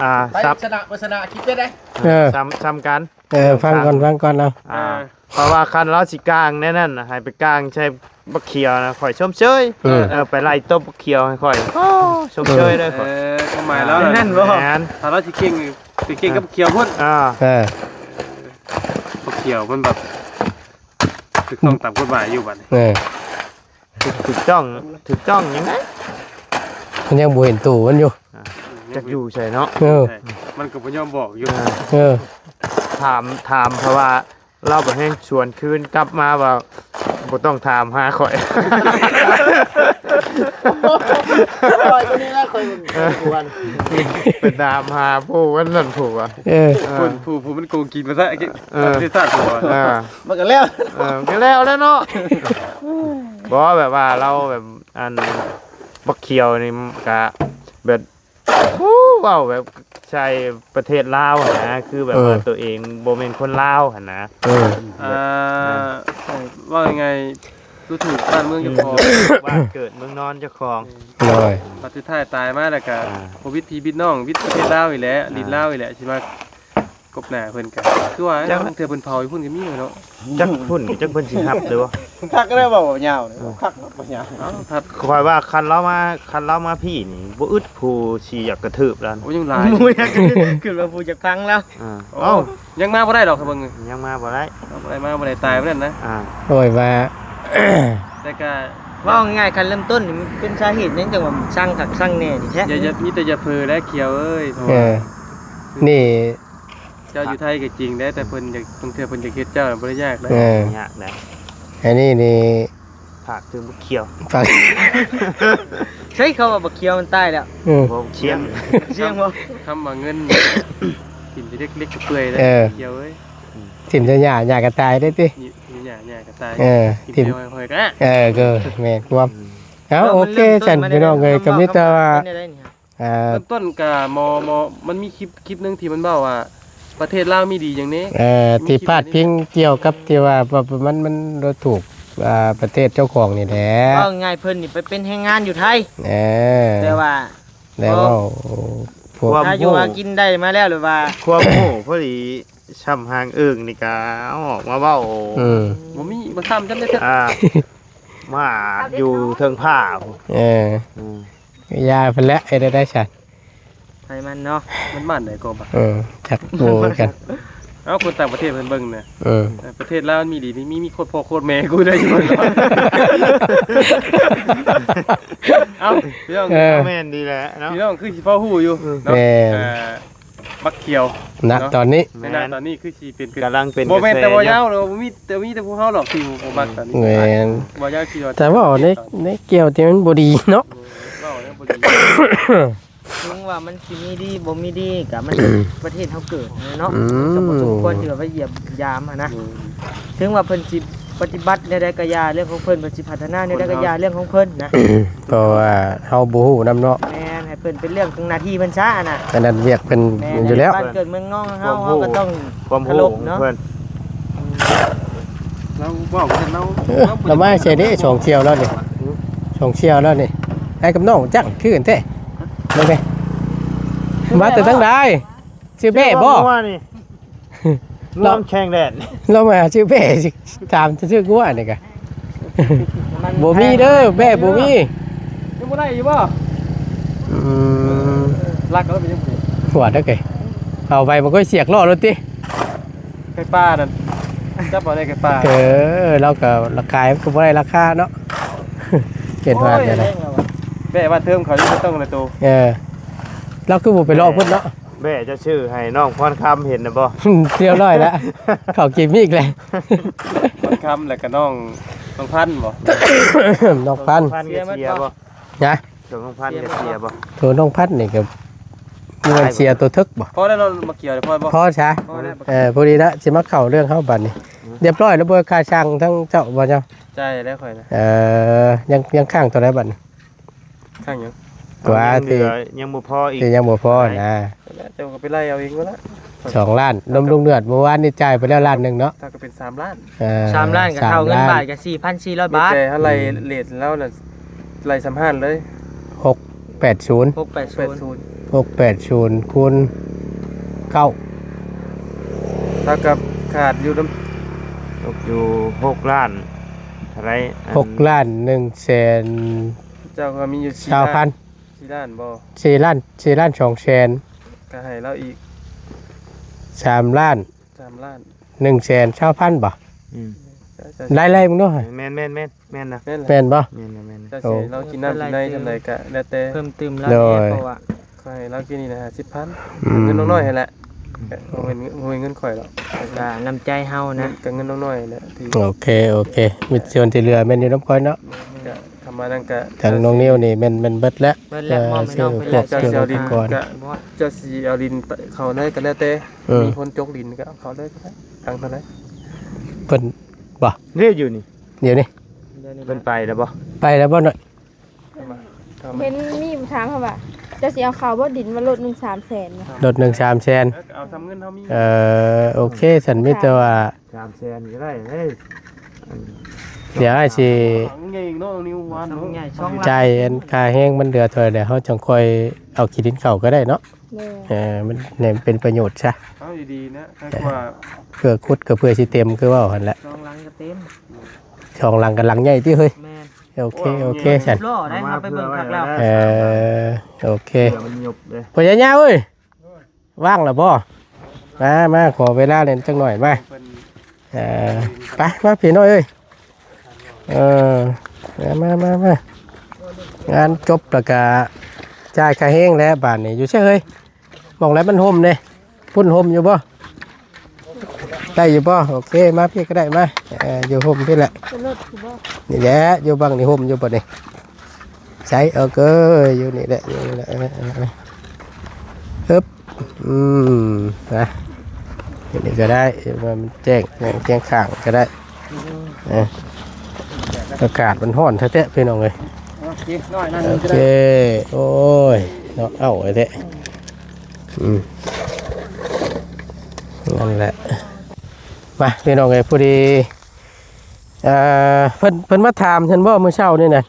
ອ່າ ໄປ ຊະນະ ບໍ່ຊະນະ ຄິດເປັນໄດ ເອີ ຊ້ຳ ຊ້ຳກັນ ເອີ ຟັງກ່ອນ ຟັງກ່ອນເນາະ ອ່າ ເອີ ເພາະວ່າຄັນລາວຊິກ້າງແນວນັ້ນນະ ໃຫ້ໄປກ້າງໃສ່ບັກຂຽວນະ ຂ້ອຍຊົມເຊີຍ ເອີ ເອີ ໄປໄລ່ຕົບບັກຂຽວໃຫ້ຂ້ອຍ ໂອ້ ຊົມເຊີຍເລີຍຂ້ອຍ ເອີ ຄວາມໝາຍລາວນັ້ນບໍ່ ແມ່ນ ຖ້າລາວຊິເກັ່ງ ຊິເກັ່ງກັບບັກຂຽວພຸ້ນ ອ່າ ເອີ ບັກຂຽວມັນແບບ ຖືກຕ້ອງຕາມກົດໝາຍຢູ່ບັດນີ້ ເອີ ຖືກຕ້ອງ ຖືກຕ້ອງຍັງໄງ? ມັນຍັງບໍ່ເຫັນໂຕມັນຢູ່ ອ່າ ຈັກຢູ່ໃສເນາະ? ເອີ ມັນກໍບໍ່ຍອມບອກຢູ່ ອ່າ ເອີ ຖາມ ຖາມ ເພາະວ່າລາວບໍ່ແຮ່ງຊວນຄືນກັບມາວ່າ ບໍ່ຕ້ອງຖາມຫາຂ້ອຍ ຂ້ອຍກໍນີ້ລະ ຂ້ອຍກໍກວນ ໄປຖາມຫາຜູ້ອັນນັ້ນຜູ້ວ່າ ເອີ ເອີ ຜູ້ ຜູ້ ຜູ້ມັນໂກງກິນມາຊະ ເອີ ປະເທດຊາດຜູ້ວ່າ ເອີ ມັນກໍແລ້ວ ເອີ ມັນກໍແລ້ວແລ້ວເນາະ ບໍ່ແບບວ່າລາວແບບ ອັນ ບັກຂຽວນີ້ກະແບບ ໂອ້ ເວົ້າແບບໃສ່ປະເທດລາວຫັ້ນນະ ຄືແບບວ່າ ເອີ ຕົວເອງບໍ່ແມ່ນຄົນລາວຫັ້ນນະ ເອີ ອ່າ ເວົ້າງ່າຍໆ ດູຖູກບ້ານເມືອງເຈົ້າຂອງ ອືມ ບ້ານເກີດເມືອງນອນເຈົ້າຂອງ ໂດຍ ບັດສຸດທ້າຍຕາຍມາແລ້ວກະ ອ່າ ບໍ່ວິດພີ່ວິດນ້ອງ ວິດປະເທດລາວນີ້ແຫຼະ ອ່າ ຫຼິ້ນລາວນີ້ແຫຼະ ຊິມາ ກົບໜ້າເພິ່ນກະ ຄືວ່າ ຈັກ ລາງເທື່ອເພິ່ນເຜົາຢູ່ພຸ້ນກໍມີເນາະ ຈັກພຸ້ນ ຈັກເພິ່ນຊິຮັບຫຼືບໍ່ ຄັກແລ້ວເວົ້າຍາວ ເອີ ຄັກເນາະ ເວົ້າຍາວ ເອົາ ຄັກ ຂ້ອຍວ່າຄັນລາວມາ ຄັນລາວມາພີ້ນີ້ ບໍ່ອຶດຜູ້ຊິຢາກກະທືບລາວ ໂອ້ ຍັງຫຼາຍ ຜູ້ຢາກກະທືບ ຄິດວ່າຜູ້ຢາກພັງລາວ ອ່າ ໂອ້ ເອົ້າ ຍັງມາບໍ່ໄດ້ດອກ ເບິ່ງ ຍັງມາບໍ່ໄດ້ ມາບໍ່ໄດ້ ມາບໍ່ໄດ້ ຕາຍບໍ່ນັ້ນນະ ອ່າ ໂອ້ຍ ວ່າ ແຕ່ກະ ເວົ້າງ່າຍໆ ຄັນເລີ່ມຕົ້ນນີ້ ມັນເປັນສາເຫດຫຍັງຈັ່ງວ່າຊັງຄັກຊັງແນ່ນີ້ແທ້ ຢ່າ ຢ່າ ມີແຕ່ຢ່າເຜີແລ້ວຂຽວເອີຍ ເພາະວ່າ ເອີ ນີ້ ເຈົ້າຢູ່ໄທກໍຈິງເດ້ ແຕ່ເພິ່ນຢາກ ບາງເທື່ອເພິ່ນຢາກເຮັດເຈົ້າບໍ່ໄດ້ຍາກເດ້ ເອີ ຍາກນະ ອັນນີ້ນີ້ ຝາກເຖິງບັກຂຽວ ຝາກ ໃຊ້ຄຳວ່າບັກຂຽວມັນຕາຍແລ້ວ ເອີ ບໍ່ຂຽວ ຂຽວບໍ່ ຄຳວ່າເງິນ ກິນແຕ່ເລັກໆ ເປື່ອຍແລ້ວ ເອີ ຂຽວເອີຍ ຖິ້ມໃສ່ຫຍ້າ ຫຍ້າກໍຕາຍເດ້ຕິ ຫຍ້າ ຫຍ້າກໍຕາຍ ເອີ ຖິ້ມໃສ່ຫອຍໆ ກໍ ເອີ ກໍແມ່ນຄວາມ ເອີ ເອົ້າ ໂອເຄ ຊັ້ນພີ່ນ້ອງເອີຍ ກໍມີແຕ່ວ່າ ອ່າ ເລີ່ມຕົ້ນກະໝໍ ໝໍ ມັນມີຄລິບ ຄລິບໜຶ່ງທີ່ມັນເວົ້າວ່າ ປະເທດລາວມີດີຫຍັງແດ່ ເອີ ມີຄລິບ ທີ່ພາດພິງກ່ຽວກັບທີ່ວ່າ ວ່າມັນ ມັນດູຖູກ ອ່າ ປະເທດເຈົ້າຂອງນີ້ແຫຼະ ເວົ້າງ່າຍໆ ເພິ່ນນີ້ໄປເປັນແຮງງານຢູ່ໄທ ເອີ ແຕ່ວ່າ ແລ້ວເວົ້າ ພວກ ຫາຢູ່ຫາກິນໄດ້ມາແລ້ວ ຫຼືວ່າ ຄວາມຮູ້ພໍດີ ຊ່ຳຫາງເອີ່ງນີ້ກະເອົາອອກມາເວົ້າ ອືມ ບໍ່ມີ ບໍ່ຊ້ຳຈຳໄດ້ເທື່ອ ອ່າ ມາຢູ່ເທິງຜ້າ ເອີ ອືມ ຢ່າເພິ່ນແຫຼະ ເຮັດໄດ້ຊັ້ນ ໃຜມັນເນາະ ມັນບ້ານໃດກໍບາດ ເອີ ຈັກບໍ່ຄືກັນ ເອົາ ຄົນຕ່າງປະເທດເພິ່ນເບິ່ງນະ ເອີ ເອີ ປະເທດລາວມັນມີດີ ມີ ມີ ມີໂຄດພໍ່ໂຄດແມ່ກູໄດ້ຢູ່ ເອົ້າ ພີ່ນ້ອງ ເອີ ແມ່ນດີແຫຼະເນາະ ພີ່ນ້ອງຄືຊິພໍຮູ້ຢູ່ ເອີ ເນາະ ແມ່ນ ອ່າ ບັກຂຽວ ນະ ເນາະ ຕອນນີ້ ໃນນະຕອນນີ້ຄືຊິເປັນ ກຳລັງເປັນ ບໍ່ແມ່ນແຕ່ບໍ່ຍາວດອກ ບໍ່ມີ ແຕ່ມີແຕ່ພວກເຮົາດອກທີ່ບໍ່ມັກຕອນນີ້ ແມ່ນ ບໍ່ຍາວທີ່ວ່າ ແຕ່ເວົ້າໃນ ໃນກ່ຽວທີ່ມັນບໍ່ດີເນາະ ເວົ້າແນວບໍ່ດີ ເຖິງວ່າມັນຊິມີດີບໍ່ມີດີ ກະມັນ ປະເທດເຮົາເກີດເນາະ ອືມ ກະບໍ່ສົມຄວນທີ່ວ່າໄປຢ້ຽມຢາມຫັ້ນນະ ອືມ ເຖິງວ່າເພິ່ນຊິປະຕິບັດແນວໃດກະຢ່າ ເລື່ອງຂອງເພິ່ນ ເພິ່ນຊິພັດທະນາແນວໃດກະຢ່າ ເລື່ອງຂອງເພິ່ນນະ ເພາະວ່າເຮົາບໍ່ຮູ້ນຳເນາະ ແມ່ນ ເພິ່ນເປັນເລື່ອງຂອງໜ້າທີ່ເພິ່ນຊະຫັ້ນນະ ອັນນັ້ນວຽກເພິ່ນ ແມ່ນ ຢູ່ແລ້ວ ບ້ານເກີດເມືອງນອນເຮົາ ເຮົາກໍຕ້ອງເຄົາລົບເນາະ ຄວາມຮູ້ຂອງເພິ່ນ ລາວເວົ້າກັນ ລາວ ເອີ ລາວມາໃສ່ເດ້ ສອງສ່ຽວແລ້ວນີ້ ສອງສ່ຽວແລ້ວນີ້ ອ້າຍກັບນ້ອງຈັກຄືກັນແທ້ ເບິ່ງເດ້ ມາແຕ່ທາງໃດ ຊື່ແບ້ບໍ່? ງົວນີ້ ລວມແຂ່ງແດດ ລາວມາຊື່ແບ້ ຊິຖາມຊື່ງົວນີ້ກະ ບໍ່ມີເດີ ແບ້ບໍ່ມີ ຍັງບໍ່ໄດ້ຢູ່ບໍ່? ອືມ ລັກເອົາໄປຍັງບໍ່ໄດ້ ຫົວເດີ ເອົາໄປມັນກໍສຽກລໍ້ລົດຕິ ໄກ່ປ່ານັ້ນ ຈັບເອົາໄດ້ໄກ່ປ່າ ເອີ ລາວກໍລາຄາ ກໍບໍ່ໄດ້ລາຄາເນາະ ເຮັດວ່າ ໂອ້ຍ ຈັ່ງໃດ ແບ້ວ່າເທີມເຂົາຍັງບໍ່ຕ້ອງເລີຍໂຕ ເອີ ລາວຄືບໍ່ໄປເລາະພຸ້ນເນາະ ແບ້ຈະຊື້ໃຫ້ນ້ອງພອນຄຳເຫັນນະບໍ່? ຮຽບຮ້ອຍແລ້ວ ເຂົ້າກິມອີກແລ້ວ ພອນຄຳ ແລ້ວກໍນ້ອງ ນ້ອງພັນບໍ່? ນ້ອງພັນ ພັນກໍເສຍບໍ່? ນະ? ໂຕນ້ອງພັນກໍເສຍບໍ່? ໂຕນ້ອງພັນນີ້ກໍແມ່ນເສຍໂຕເຖິກບໍ່? ພໍແລ້ວເນາະ ມາກ່ຽວ ພໍບໍ່? ພໍຊະ ພໍແລ້ວ ເອີ ພໍດີລະ ຊິມາເຂົ້າເລື່ອງເຮົາບັດນີ້ ຮຽບຮ້ອຍແລ້ວບໍ່? ຄ່າຊ່າງທາງເຈົ້າບໍ່ເຈົ້າ? ຈ່າຍແລ້ວຂ້ອຍນະ ເອີ ຍັງ ຍັງຄ້າງເທົ່າໃດບັດນີ້? ຂ້າງຫຍັງ? ກວ່າ ຍັງເຫຼືອ ທີ່ ຍັງບໍ່ພໍອີກ ທີ່ຍັງບໍ່ພໍນະ ແລ້ວເຈົ້າກໍໄປໄລ່ເອົາເອງກໍລະ ສອງລ້ານ ລົມລຸງເດືອດ ມື້ວານນີ້ຈ່າຍໄປແລ້ວລ້ານໜຶ່ງເນາະ ຖ້າກໍເປັນສາມລ້ານ ເອີ ສາມລ້ານກໍເທົ່າເງິນບາດກໍສີ່ພັນສີ່ຮ້ອຍບາດ ມີແຕ່ເຮົາໄລ່ເຣດແລ້ວນະ ໄລ່ສຳຮາດເລີຍ ຫົກແປດສູນ ຫົກແປດສູນ ຫົກແປດສູນ ຫົກແປດສູນ ຄູນເກົ້າ ເທົ່າກັບຂາດຢູ່ນຳ ຕົກຢູ່ຫົກລ້ານ ເທົ່າໃດ? ອັນ ຫົກລ້ານໜຶ່ງແສນ ເຈົ້າກໍມີຢູ່ສີ່ລ້ານ ສີ່ລ້ານບໍ່? ສີ່ລ້ານ ສີ່ລ້ານສອງແສນ ກໍໃຫ້ລາວອີກສາມລ້ານ ສາມລ້ານ ໜຶ່ງແສນຊາວພັນບໍ່? ອືມ ໄລ່ໆເບິ່ງເນາະ ແມ່ນໆໆ ແມ່ນນະ ແມ່ນແຫຼະ ແມ່ນບໍ່? ແມ່ນແຫຼະ ແມ່ນແຫຼະ ເຈົ້າຊິເອົາກິນນ້ຳກິນໃນຊ່ຳໃດກະແລ້ວແຕ່ ເພີ່ມຕື່ມລາວແດ່ ເພາະວ່າ ຂ້ອຍໃຫ້ລາວກິນນີ້ນະ ຫ້າສິບພັນ ອືມ ເງິນນ້ອຍໆຫັ້ນແຫຼະ ບໍ່ແມ່ນ ບໍ່ແມ່ນເງິນຂ້ອຍດອກ ກະນ້ຳໃຈເຮົານະ ກະເງິນນ້ອຍໆແຫຼະ ໂອເຄ ໂອເຄ ມີສ່ວນທີ່ເຫຼືອແມ່ນຢູ່ນຳຂ້ອຍເນາະ ກະທຳມານັ້ນກະ ທາງນ້ອງນິວນີ້ແມ່ນ ແມ່ນເບິດແລ້ວ ເບິດແລ້ວ ມອບໃຫ້ນ້ອງເພິ່ນແລ້ວ ເຈົ້າຊິເອົາດິນກະ ເຈົ້າຊິເອົາດິນເຂົ້າໃນກະແລ້ວແຕ່ ເອີ ມີຄົນຈົກດິນກະເອົາເຂົ້າເລີຍກະໄດ້ ຕັງເທົ່າໃດ ເພິ່ນບໍ່ ເດ້ຢູ່ນີ້ ດຽວນີ້ ເພິ່ນໄປແລ້ວບໍ່? ໄປແລ້ວບໍ່ນ້ອຍ? ເຫັນມີຖາມເຮົາວ່າ ເຈົ້າຊິເອົາເຂົ້າບໍ່ ດິນວ່າໂລດໜຶ່ງສາມແສນ ໂລດໜຶ່ງສາມແສນ ເອີ ເອົາສ່ຳເງິນເຮົາມີ ເອີ ໂອເຄ ຊັ້ນມີແຕ່ວ່າສາມແສນກໍໄດ້ເດ້ ດຽວອ້າຍຊິ ໃຫຍ່ເນາະ ນິວວານເນາະ ຈ່າຍອັນຄ່າແຮງມັນເຫຼືອເທົ່າໃດ ເຮົາຈັ່ງຄ່ອຍເອົາຂີ້ດິນເຂົ້າກໍໄດ້ເນາະ ໂດຍ ເອີ ມັນໃຫ້ເປັນປະໂຫຍດຊະ ເອົາດີໆນະ ເພື່ອຂຸດກໍເພື່ອຊິເຕັມ ຄືເວົ້າຫັ້ນແຫຼະ ສອງຫຼັງກໍເຕັມ ສອງຫຼັງກໍຫຼັງໃຫຍ່ຕິເຮີ້ຍ ແມ່ນ ໂອເຄ ໂອເຄຊັ້ນ ເອີ ໂອເຄ ເພື່ອມັນຍຸບເດ້ ພໍ່ໃຫຍ່ຍາວເອີຍ ວ່າງແລ້ວບໍ່? ມາ ມາ ຂໍເວລາແດ່ຈັກໜ້ອຍ ມາ ເອີ ໄປ ມາພີ່ນ້ອງເອີຍ ເອີ ມາ ມາ ມາ ງານຈົບແລ້ວກະຈ່າຍຄ່າແຮງແລ້ວບາດນີ້ ຢູ່ໃສເຮີ້ຍ? ໝ່ອງໃດມັນຮົ່ມເດ້ ພຸ້ນຮົ່ມຢູ່ບໍ່? ໄດ້ຢູ່ບໍ່? ໂອເຄ ມາພີ້ກໍໄດ້ ມາ ເອີ ຢູ່ຮົ່ມພີ້ແຫຼະ ນີ້ແຫຼະ ຢູ່ບັ້ງນີ້ຮົ່ມຢູ່ບໍ່ນີ້? ໃສ ໂອເຄ ຢູ່ນີ້ແຫຼະ ຢູ່ນີ້ແຫຼະ ເອີ ເອີ ອຶບ ອືມ ນະ ຢູ່ນີ້ກໍໄດ້ ວ່າມັນແຈ້ງ ແຈ້ງຂ້າງກໍໄດ້ ເອີ ອາກາດມັນຮ້ອນແທ້ໆ ພີ່ນ້ອງເອີຍ ໂອເຄ ໂອ້ຍ ເນາະ ເອົ້າແທ້ ອືມ ນັ້ນແຫຼະ ມາ ພີ່ນ້ອງເອີຍ ພໍດີ ເອີ ເພິ່ນ ເພິ່ນມາຖາມເຫັນບໍ່ ມື້ເຊົ້ານີ້ນະ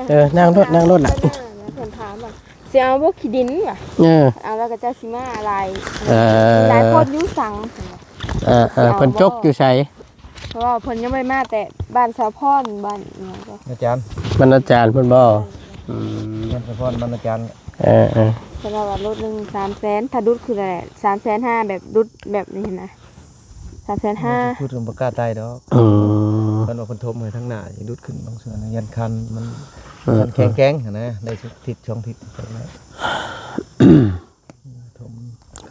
ເອີ ນັ່ງໂລດ ນັ່ງໂລດລະ ເພິ່ນຖາມວ່າ ຊິເອົາບໍ່ຂີ້ດິນວ່າ ເອີ ເອົາແລ້ວກໍເຈົ້າຊິມາຫຼາຍ ເອີ ຫຼາຍຄົນຢູ່ສັງ ເອີ ເອີ ເພິ່ນຈົກຢູ່ໃສ? ເພາະວ່າເພິ່ນຍັງບໍ່ໄດ້ມາແຕ່ບ້ານສາວພອນ ບ້ານຫຍັງກໍ ອາຈານ ບ້ານອາຈານເພິ່ນບໍ່? ອືມ ບ້ານສາວພອນ ບ້ານອາຈານ ເອີ ເອີ ເພິ່ນວ່າໂລດໜຶ່ງສາມແສນ ຖ້າດຸດຄືແຫຼະ ສາມແສນຫ້າ ແບບດຸດແບບນີ້ຫັ້ນນະ ສາມແສນຫ້າ ມັນຄືບໍ່ກ້າໄຕ່ດອກ ອືມ ເພິ່ນວ່າເພິ່ນຖົມໃຫ້ທາງໜ້າ ດຸດຂຶ້ນບາງສ່ວນ ຢ້ານຄັນ ມັນ ເອີ ຄັນແຂງແກງຫັ້ນນະ ໄດ້ສຸກທິດສອງທິດ ຖົມ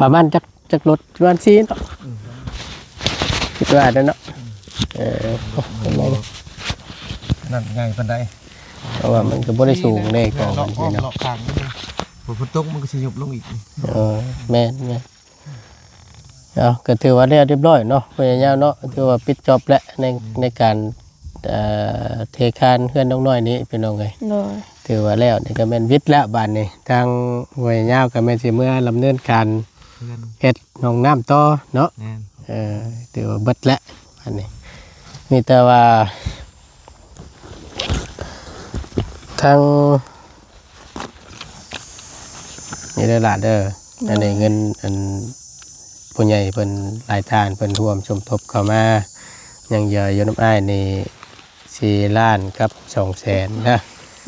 ປະມານຈັກ ຈັກລົດ ປະມານສີ່ເນາະ ອືມ ຄິດວ່ານັ້ນເນາະ ອືມ ເອີ ນັ້ນໃຫຍ່ປານໃດ ເພາະວ່າມັນກໍບໍ່ໄດ້ສູງເດ້ ກໍມັນເນາະ ເນາະ ເພາະຝົນຕົກມັນກໍຊິຍຸບລົງອີກ ເອີ ແມ່ນໆ ເອົາ ກໍຖືວ່າແລ້ວຮຽບຮ້ອຍເນາະ ພະຍາຍາມເນາະ ຖືວ່າປິດຈອບແລ້ວ ໃນ ອືມ ໃນການ ເອີ ເທຄານເຮືອນນ້ອງນ້ອຍນີ້ ພີ່ນ້ອງເອີຍ ໂດຍ ຖືວ່າແລ້ວ ນີ້ກໍແມ່ນວິດແລ້ວບາດນີ້ ທາງພະຍາຍາມກໍແມ່ນຊິເມືອດຳເນີນການ ເຮືອນ ເຮັດຫ້ອງນ້ຳຕໍ່ເນາະ ແມ່ນ ເອີ ຖືວ່າເບິດແລ້ວ ອັນນີ້ ມີແຕ່ວ່າ ທາງ ນີ້ເດີຫຼານເດີ ໂດຍ ອັນນີ້ເງິນອັນຜູ້ໃຫຍ່ເພິ່ນ ຫຼາຍທ່ານເພິ່ນຮ່ວມສົມທົບເຂົ້າມາ ຍັງເຫຼືອຢູ່ນຳອ້າຍນີ້ສີ່ລ້ານກັບສອງແສນເດີ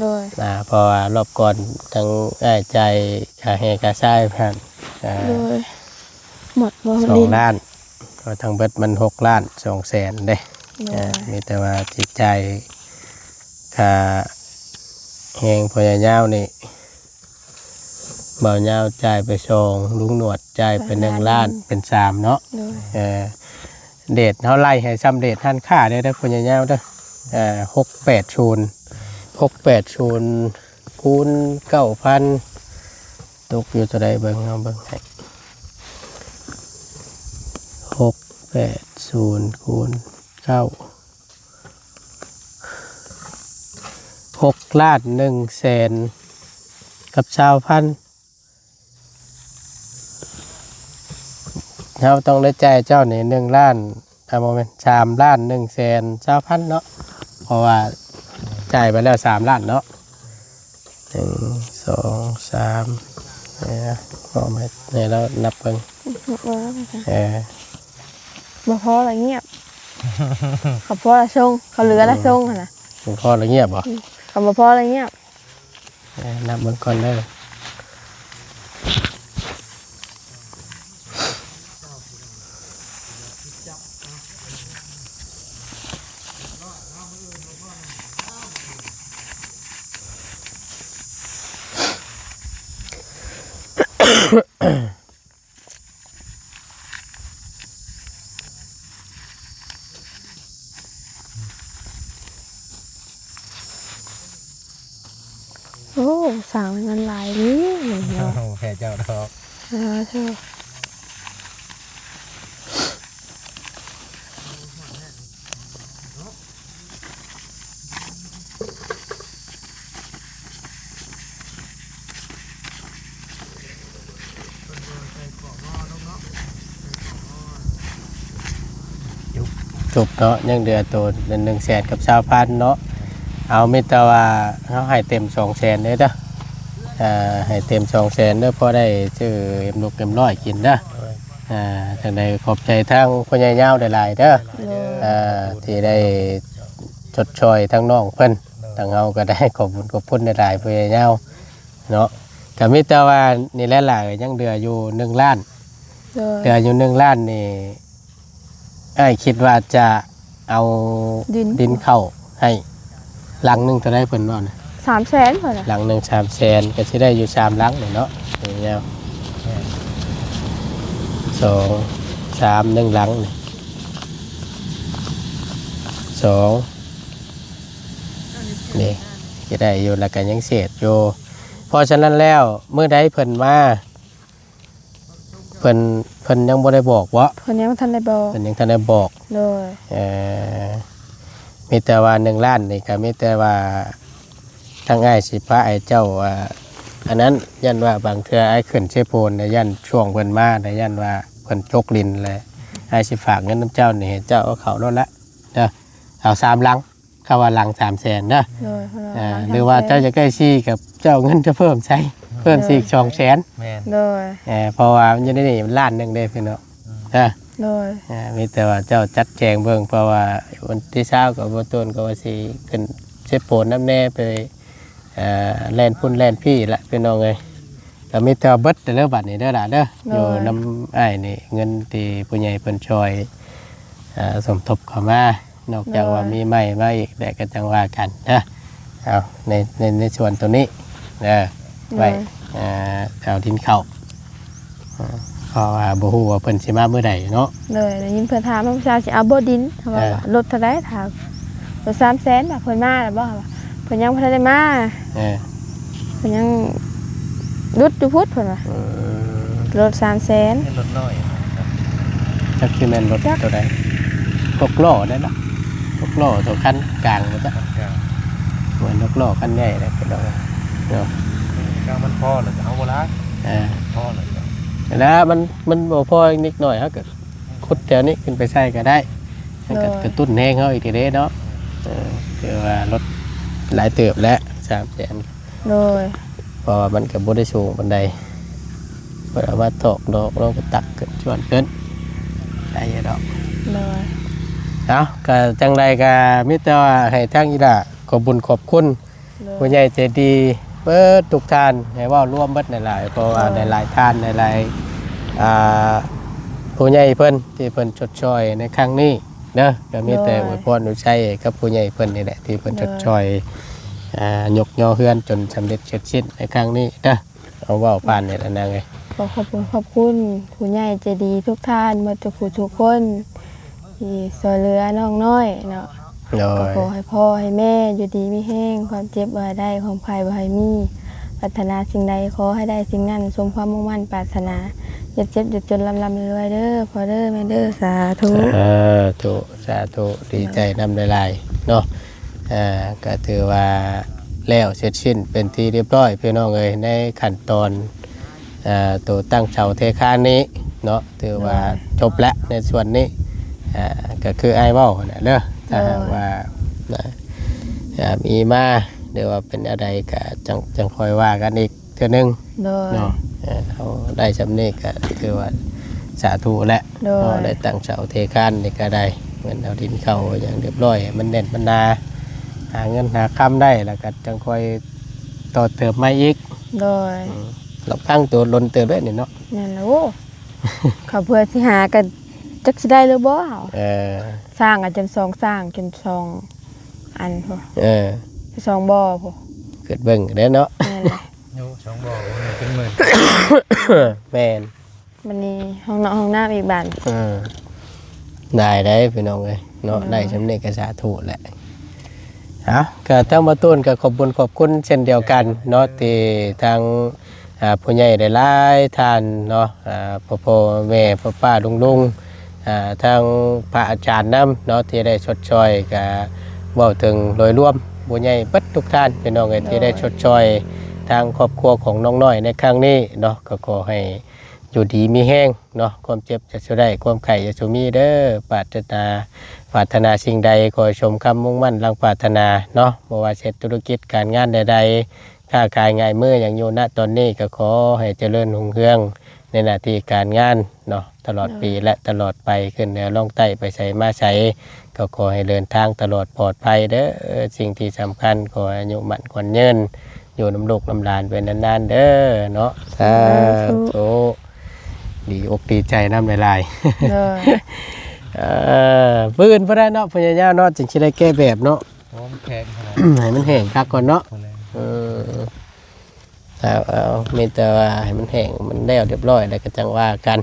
ໂດຍ ອ່າ ເພາະວ່າລອບກ່ອນທາງອ້າຍຈ່າຍຄ່າແຮ່ຄ່າຊາຍຜ່ານ ອ່າ ໂດຍ ໝົດບໍ່ ສອງລ້ານ ກໍທັງເບິດມັນຫົກລ້ານສອງແສນເດ້ ໂດຍ ອ່າ ມີແຕ່ວ່າຊິຈ່າຍຄ່າແຮງພໍ່ໃຫຍ່ຍາວນີ້ ບ່າວຍາວຈ່າຍໄປສອງ ລຸງໜວດຈ່າຍໄປໜຶ່ງລ້ານ ເປັນສາມເນາະ ໂດຍ ເອີ ເດດເຮົາໄລ່ໃຫ້ຊ່ຳເດດຮ້ານຄ້າເດີ ເດີພໍ່ໃຫຍ່ຍາວເດີ ເອີ ຫົກແປດສູນ ຫົກແປດສູນ ຄູນເກົ້າພັນ ຕົກຢູ່ເທົ່າໃດເບິ່ງ ເຮົາເບິ່ງໃຫ້ ຫົກແປດສູນ ຄູນເກົ້າ ຫົກລ້ານໜຶ່ງແສນກັບຊາວພັນ ເຮົາຕ້ອງໄດ້ຈ່າຍເຈົ້ານີ້ໜຶ່ງລ້ານ ອ່າ ບໍ່ແມ່ນ ສາມລ້ານໜຶ່ງແສນຊາວພັນເນາະ ເພາະວ່າຈ່າຍໄປແລ້ວສາມລ້ານເນາະ ໜຶ່ງ ສອງ ສາມ ເອົາມາໃຫ້ລາວນັບເບິ່ງ ນັບເບິ່ງ ເອີ ບໍ່ພໍລະງຽບ ເຂົາພໍລະສົ່ງ ເຂົາເຫຼືອລະສົ່ງຫັ້ນນະ ບໍ່ພໍລະງຽບບໍ່ ອືມ ເຂົາບໍ່ພໍລະງຽບ ເອີ ນັບເບິ່ງກ່ອນເດີ ເ ໂອ້ ສ້າງເງິນຫຼາຍນີ້ເນາະ. ໂອ້ ແພ້ເຈົ້າດອກ. ສາທຸ. ຈົບເນາະ ຍັງເຫຼືອໂຕໜຶ່ງແສນກັບຊາວພັນເນາະ. ເອົາ ມີແຕ່ວ່າເຮົາໃຫ້ເຕັມສອງແສນເດີ ເອີ ໃຫ້ເຕັມສອງແສນເດີ ພໍໄດ້ຊື້ເອັມຫົກເອັມຮ້ອຍກິນເດີ. ອ່າ ຈັ່ງໃດຂອບໃຈທາງພໍ່ໃຫຍ່ຍາວຫຼາຍໆເດີ ໂດຍ ອ່າ ທີ່ໄດ້ຊົດຊ່ອຍທາງນ້ອງເພິ່ນ ໂດຍ ທາງເຮົາກໍໄດ້ຂອບບຸນຂອບຄຸນຫຼາຍໆ ພໍ່ໃຫຍ່ຍາວເນາະ. ກໍມີແຕ່ວ່ານີ້ແຫຼະຫຼາຍ ຍັງເຫຼືອຢູ່ໜຶ່ງລ້ານ ໂດຍ ເຫຼືອຢູ່ໜຶ່ງລ້ານນີ້ ອ້າຍຄິດວ່າຈະເອົາດິນ ດິນເຂົ້າໃຫ້ ຫຼັງໜຶ່ງເທົ່າໃດເພິ່ນເວົ້ານະ? ສາມແສນພຸ້ນນະ. ຫຼັງໜຶ່ງສາມແສນ ກໍຊິໄດ້ຢູ່ສາມຫຼັງນີ້ເນາະ. ນີ້ຍາວ ສອງ ສາມ ໜຶ່ງຫຼັງນີ້ ສອງ ນີ້ ຊິໄດ້ຢູ່ ແລ້ວກໍຍັງເສດຢູ່. ເພາະສະນັ້ນແລ້ວ ມື້ໃດເພິ່ນມາ ເພິ່ນ ເພິ່ນຍັງບໍ່ໄດ້ບອກບໍ? ເພິ່ນຍັງບໍ່ທັນໄດ້ບອກ. ເພິ່ນຍັງທັນໄດ້ບອກ. ໂດຍ. ເອີ ມີແຕ່ວ່າໜຶ່ງລ້ານນີ້ກໍມີແຕ່ວ່າທາງອ້າຍຊິພາໃຫ້ເຈົ້າ ອ່າ ອັນນັ້ນ ຢ້ານວ່າບາງເທື່ອອ້າຍຂຶ້ນເຊໂປນ ແລ້ວຢ້ານຊ່ວງເພິ່ນມາ ແລ້ວຢ້ານວ່າເພິ່ນຈົກຫຼິ້ນ ແລ້ວອ້າຍຊິຝາກເງິນນຳເຈົ້ານີ້ ໃຫ້ເຈົ້າເອົາເຂົ້າໂລດລະເດີ ເອົາສາມຫຼັງ. ເຂົາວ່າຫຼັງສາມແສນເດີ. ໂດຍ ເອີ ເພິ່ນວ່າຫຼັງສາມແສນ ຫຼືວ່າເຈົ້າຢາກໄດ້ສີ່ ກັບເຈົ້າເງິນຈະເພີ່ມໃສ່ ເພີ່ມ ໂດຍ ສີ່ສອງແສນ. ແມ່ນ. ໂດຍ. ເອີ ເພາະວ່າມັນຢູ່ໃນນີ້ລ້ານໜຶ່ງເດ້ພີ່ນ້ອງ ອືມ ເດີ. ໂດຍ. ເອີ ມີແຕ່ວ່າເຈົ້າຈັດແຈງເບິ່ງ ເພາະວ່າວັນທີຊາວກໍບໍ່ຕົ້ນກໍວ່າຊິຂຶ້ນເຊໂປນນຳແດ່ ໄປ ເອີ ແລ່ນພຸ້ນແລ່ນພີ້ລະພີ່ນ້ອງເອີຍ. ກໍມີແຕ່ວ່າເບິດເດີບັດນີ້ເດີຫຼາເດີ. ໂດຍ. ຢູ່ນຳອ້າຍນີ້ ເງິນທີ່ຜູ້ໃຫຍ່ເພິ່ນຊ່ອຍ ເອີ ສົມທົບເຂົ້າມາ ນອກຈາກວ່າ ໂດຍ ມີໃໝ່ມາອີກແລ້ວກໍຈັ່ງວ່າກັນເດີ. ເອົາ ໃນ ໃນ ໃນສ່ວນໂຕນີ້ເດີ ໂດຍ ໄວ້ ເອີ ເອົາດິນເຂົ້າ ເອີ ເພາະວ່າບໍ່ຮູ້ວ່າເພິ່ນຊິມາມື້ໃດເນາະ. ໂດຍ. ໄດ້ຍິນເພິ່ນຖາມວ່າຜູ້ສາວຊິເອົາບໍ່ດິນ ເຮົາວ່າ ເອີ ລົດເທົ່າໃດ ຖາມ ລົດສາມແສນ ວ່າເພິ່ນມາແລ້ວບໍ່ ເພິ່ນຍັງບໍ່ທັນໄດ້ມາ. ເອີ ເພິ່ນຍັງຫຼຸດຢູ່ພຸ້ນເພິ່ນວ່າ. ເອີ ລົດສາມແສນ ເປັນລົດນ້ອຍ ຈັກຊິແມ່ນລົດ ຈັກ ໂຕໃດ ຫົກລໍ້ໄດ້ລະ ຫົກລໍ້ໂຕຄັນກາງບໍ່ຈັກ ຄັນກາງ ບໍ່ແມ່ນຫົກລໍ້ຄັນໃຫຍ່ແລ້ວພີ່ນ້ອງເນາະ. ກາງມັນພໍແລ້ວ ເອົາບໍ່ຫຼາຍ ເອີ ພໍແລ້ວ ແລ້ວມັນ ມັນບໍ່ພໍ ເດັກນ້ອຍເຮົາກໍ ຂຸດແຖວນີ້ຂຶ້ນໄປໃສ່ກໍໄດ້ ມັນກໍ ໂດຍ ກະຕຸ້ນແຮງເຮົາອີກເດ້ເນາະ. ເອີ ຖືວ່າລົດຫຼາຍເຕີບແລ້ວ ສາມແສນ. ໂດຍ. ເພາະວ່າມັນກໍບໍ່ໄດ້ສູງປານໃດ ເພິ່ນເອົາມາຖອກດອກ ລອງໄປຕັກຂຶ້ນ ຊວນຂຶ້ນ ໄດ້ຢູ່ດອກ. ໂດຍ. ເອົາ ກໍຈັ່ງໃດກໍມີແຕ່ວ່າໃຫ້ທາງອີ່ຫຼ້າຂອບບຸນຂອບຄຸນ ໂດຍ ຜູ້ໃຫຍ່ໃຈດີເບິດທຸກທ່ານ ໃຫ້ເວົ້າລວມເບິດຫຼາຍໆ ເພາະວ່າ ໂດຍ ຫຼາຍໆທ່ານ ຫຼາຍໆ ອ່າ ຜູ້ໃຫຍ່ເພິ່ນທີ່ເພິ່ນຊົດຊ່ອຍໃນຄັ້ງນີ້ເດີ ກໍມີແຕ່ ໂດຍ ອວຍພອນອວຍໄຊໃຫ້ກັບຜູ້ໃຫຍ່ເພິ່ນນີ້ແຫຼະ ທີ່ເພິ່ນ ໂດຍ ຊົດຊ່ອຍ ອ່າ ຍົກຍໍເຮືອນຈົນສຳເລັດເສັດສິ້ນໃນຄັ້ງນີ້ເດີ. ເອົາເວົ້າຜ່ານນີ້ລະນາງເອີຍ ຂໍຂອບຄຸນ ຂອບຄຸນຜູ້ໃຫຍ່ໃຈດີທຸກທ່ານ ໝົດທຸກຜູ້ທຸກຄົນ ທີ່ຊ່ວຍເຫຼືອນ້ອງນ້ອຍເນາະ. ໂດຍ. ກໍຂໍໃຫ້ພໍ່ໃຫ້ແມ່ຢູ່ດີມີແຮງ ຄວາມເຈັບບໍ່ໃຫ້ໄດ້ ຄວາມໄຂ້ບໍ່ໃຫ້ມີ ປາດຖະໜາສິ່ງໃດຂໍໃຫ້ໄດ້ສິ່ງນັ້ນ ສົມຄວາມມຸ່ງໝັ້ນປາດຖະໜາ ຢ່າເຈັບຢ່າຈົນ ລ່ຳໆລວຍໆເດີ ພໍ່ເດີ ແມ່ເດີ. ສາທຸ ສາທຸ ສາທຸ ດີໃຈນຳຫຼາຍໆເນາະ. ອ່າ ກໍຖືວ່າແລ້ວເສັດສິ້ນເປັນທີ່ຮຽບຮ້ອຍ ພີ່ນ້ອງເອີຍ ໃນຂັ້ນຕອນ ອ່າ ໂຕຕັ້ງເສົາເທຄານນີ້ເນາະ ຖືວ່າ ໂດຍ ຈົບແລ້ວໃນສ່ວນນີ້. ອ່າ ກໍຄືອ້າຍເວົ້າຫັ້ນແຫຼະເດີ ຖ້າຫາກ ໂດຍ ວ່າ ນະ ອ່າ ມີມາ ຫຼືວ່າເປັນແນວໃດກໍຈັ່ງ ຈັ່ງຄ່ອຍວ່າກັນອີກເທື່ອໜຶ່ງ ໂດຍ ເນາະ. ເອີ ເຮົາໄດ້ສ່ຳນີ້ກໍຖືວ່າສາທຸແຫຼະ ໂດຍ ເນາະ ໄດ້ຕັ້ງເສົາເທຄານນີ້ກໍໄດ້ ແມ່ນເອົາດິນເຂົ້າຫຍັງຮຽບຮ້ອຍ ໃຫ້ມັນແໜ້ນມັນໜາ ຫາເງິນຫາຄຳໄດ້ ແລ້ວກໍຈັ່ງຄ່ອຍຕໍ່ເຕີມໃໝ່ອີກ. ໂດຍ. ອືມ ລຳພັງໂຕດົນເຕີບເດ້ນີ້ເນາະ. ແມ່ນແລ້ວ ໂອ້ ເຂົາເພື່ອຊິຫາກັນ ຈັກຊິໄດ້ຫຼືບໍ່ເຮົາ. ເອີ ສ້າງກັນຈົນສອງ ສ້າງຈົນສອງອັນພຸ້ນ. ເອີ ສອງບໍ່ພຸ້ນ ຄິດເບິ່ງເດ້ເນາະ. ແມ່ນແຫຼະ ໂອ້ ສອງບໍ່ ເປັນໝື່ນ. ແມ່ນ. ບັດນີ້ຫ້ອງນອນຫ້ອງນ້ຳອີກບາດ. ເອີ ໄດ້ ໄດ້ພີ່ນ້ອງເອີຍເນາະ. ໂດຍ. ໄດ້ສ່ຳນີ້ກໍສາທຸແຫຼະ. ເອົາ ກໍທາງບ່າວຕູນກໍຂອບບຸນຂອບຄຸນເຊັ່ນດຽວກັນເນາະ ທີ່ທາງ ອ່າ ຜູ້ໃຫຍ່ຫຼາຍໆທ່ານເນາະ ອ່າ ພໍ່ໆແມ່ໆ ປ້າໆລຸງໆ ອ່າ ທາງພະອາຈານນຳເນາະ ທີ່ໄດ້ຊົດຊ່ອຍ ກໍເວົ້າເຖິງໂດຍລວມຜູ້ໃຫຍ່ເບິດທຸກທ່ານ ພີ່ນ້ອງເອີຍ ໂດຍ ທີ່ໄດ້ຊົດຊ່ອຍທາງຄອບຄົວຂອງນ້ອງນ້ອຍໃນຄັ້ງນີ້ເນາະ ກໍຂໍໃຫ້ຢູ່ດີມີແຮງເນາະ ຄວາມເຈັບຢ່າສູ່ໄດ້ ຄວາມໄຂ້ຢ່າສູ່ມີເດີ້ ປາດຖະໜາ ປາດຖະໜາສິ່ງໃດ ຂໍໃຫ້ສົມຄຳມຸ່ງໝັ້ນດັ່ງປາດຖະໜາເນາະ ບໍ່ວ່າເຮັດທຸລະກິດການງານໃດໆ ຄ້າຂາຍງ່າຍມືຫຍັງຢູ່ ນະຕອນນີ້ກໍຂໍໃຫ້ຈະເລີນຮຸ່ງເຮືອງໃນໜ້າທີ່ການງານເນາະ ຕະຫຼອດ ໂດຍ ປີ ແລະ ຕະຫຼອດໄປ ຂຶ້ນເໜືອລ່ອງໃຕ້ ໄປໃສມາໃສ ກໍຂໍໃຫ້ເດີນທາງຕະຫຼອດປອດໄພເດີ້ ສິ່ງທີ່ສຳຄັນ ຂໍໃຫ້ອາຍຸໝັ້ນຂວັນຍືນ ຢູ່ນຳລູກນຳຫຼານໄປນານໆເດີ້ເນາະ ສາທຸ ສາທຸ ດີອົກດີໃຈນຳຫຼາຍໆ ໂດຍ ເອີ ມື້ອື່ນພຸ້ນແຫຼະເນາະ ພະຍາຍາມເນາະ ຈຶ່ງຊິໄດ້ແກະແບບເນາະ ໂອ້ ມັນແຂງຂະໜາດ ໃຫ້ມັນແຫ້ງຄັກກ່ອນເນາະ ເອີ ເອົາ ເອົາ ມີແຕ່ວ່າໃຫ້ມັນແຫ້ງ ມັນແລ້ວຮຽບຮ້ອຍແລ້ວກໍຈັ່ງວ່າກັນ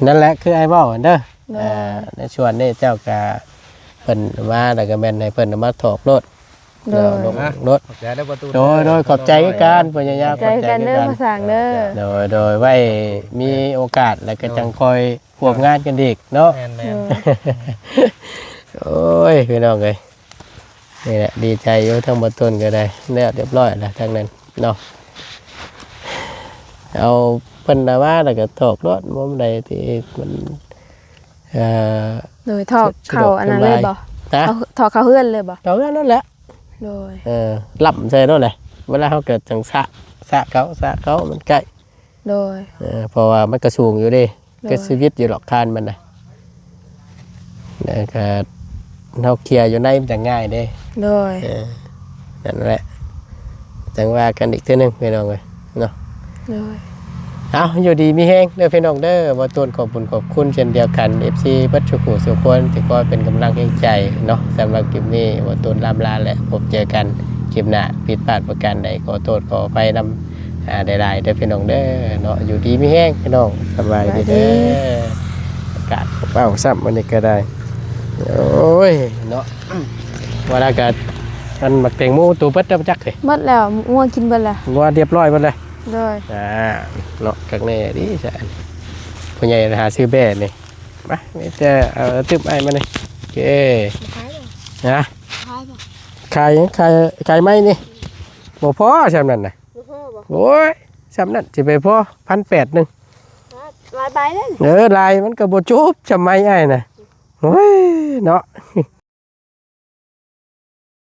ນັ້ນແຫຼະ ຄືອ້າຍເວົ້າຫັ້ນເດີ້ ໂດຍ ອ່າ ໃນສ່ວນນີ້ເຈົ້າກໍ ເພິ່ນມາແລ້ວກໍແມ່ນໃຫ້ເພິ່ນເອົາມາຖອກໂລດ ໂດຍ ເອົາລົງໂລດ ຂອບໃຈເດີ້ປະຕູ ໂດຍ ໂດຍ ຂອບໃຈຄືກັນ ພະຍາຍາມ ຂອບໃຈຄືກັນເດີ້ ຂອບໃຈຄືກັນ ພໍ່ສ້າງເດີ້ ໂດຍ ໂດຍ ໄວ້ມີໂອກາດແລ້ວກໍຈັ່ງຄ່ອຍຮ່ວມງານກັນອີກເນາະ ແມ່ນໆ ໂດຍ ໂອ້ຍ ພີ່ນ້ອງເອີຍ ນີ້ແຫຼະ ດີໃຈຢູ່ ທາງບ່າວຕູນກໍໄດ້ແລ້ວຮຽບຮ້ອຍແລ້ວ ທາງນັ້ນເນາະ ເອົາເພິ່ນນະມາແລ້ວກໍຖອກໂລດ ບໍ່ໃດທີ່ມັນ ເອີ ໂດຍ ຖອກເຂົ້າອັນນັ້ນເລີຍບໍ່? ຮະ? ເອົາຖອກເຂົ້າເຮືອນເລີຍບໍ່? ເຂົ້າເຮືອນນັ້ນແຫຼະ ໂດຍ ເອີ ລ້ຳໃສ່ໂລດແຫຼະ ເວລາເຮົາກໍຈັ່ງສະ ສະເຂົ້າ ສະເຂົ້າ ມັນໃກ້ ໂດຍ ເອີ ເພາະວ່າມັນກໍສູງຢູ່ເດ້ ໂດຍ ກໍຊີວິດຢູ່ດອກຄານມັນນະ ແລ້ວກໍເຮົາເຄຍຢູ່ໃນມັນຈະງ່າຍເດ້ ໂດຍ ເອີ ນັ້ນແຫຼະ ຈັ່ງວ່າກັນອີກເທື່ອໜຶ່ງພີ່ນ້ອງເອີຍເນາະ ໂດຍ ເອົາ ຢູ່ດີມີແຮງເດີ້ພີ່ນ້ອງເດີ້ ບ່າວຕູນຂອບບຸນຂອບຄຸນເຊັ່ນດຽວກັນ ເອັຟຊີ ເບິດສູ່ຜູ້ສູ່ຄົນທີ່ຄອຍເປັນກຳລັງແຮງໃຈເນາະ ສຳລັບຄລິບນີ້ ບ່າວຕູນລ່ຳລາ ແລະ ພົບເຈີກັນຄລິບໜ້າ ຜິດພາດປະການໃດ ຂໍໂທດຂໍອະໄພນຳ ອ່າ ຫຼາຍໆເດີ້ພີ່ນ້ອງເດີ້ເນາະ ຢູ່ດີມີແຮງພີ່ນ້ອງ ສະບາຍດີເດີ້ ສະບາຍດີ ອາກາດເປົ່າຊ້ຳມື້ນີ້ກໍໄດ້ ໂອ້ຍເນາະ ວ່າແລ້ວກໍ ອັນໝາກແຕງໂມໂຕເບິດແລ້ວຈັກເດ ໝົດແລ້ວ ງົວກິນເບິດແລ້ວ ງົວຮຽບຮ້ອຍເບິດແລ້ວ ໂດຍ ອ່າ ເນາະ ຄັກແນ່ດີຊະ ຜູ້ໃຫຍ່ຫາຊື້ແບ້ນີ້ ມາ ມີແຕ່ເອົາຕື່ມອ້າຍມານີ້ ໂອເຄ ຂາຍບໍ່? ຮະ? ຂາຍບໍ່? ຂາຍຫຍັງ? ຂາຍ ຂາຍໄມ້ນີ້ ບໍ່ພໍຊ່ຳນັ້ນນະ ບໍ່ພໍບໍ່? ໂອ້ຍ ຊ່ຳນັ້ນຊິໄປພໍ ພັນແປດໜຶ່ງ ຫຼາຍໃບເດ້ ເອີ ຫຼາຍມັນກໍບໍ່ຈົບ ຊ່ຳໄມ້ອ້າຍນະ ໂອ້ຍ ເນາະ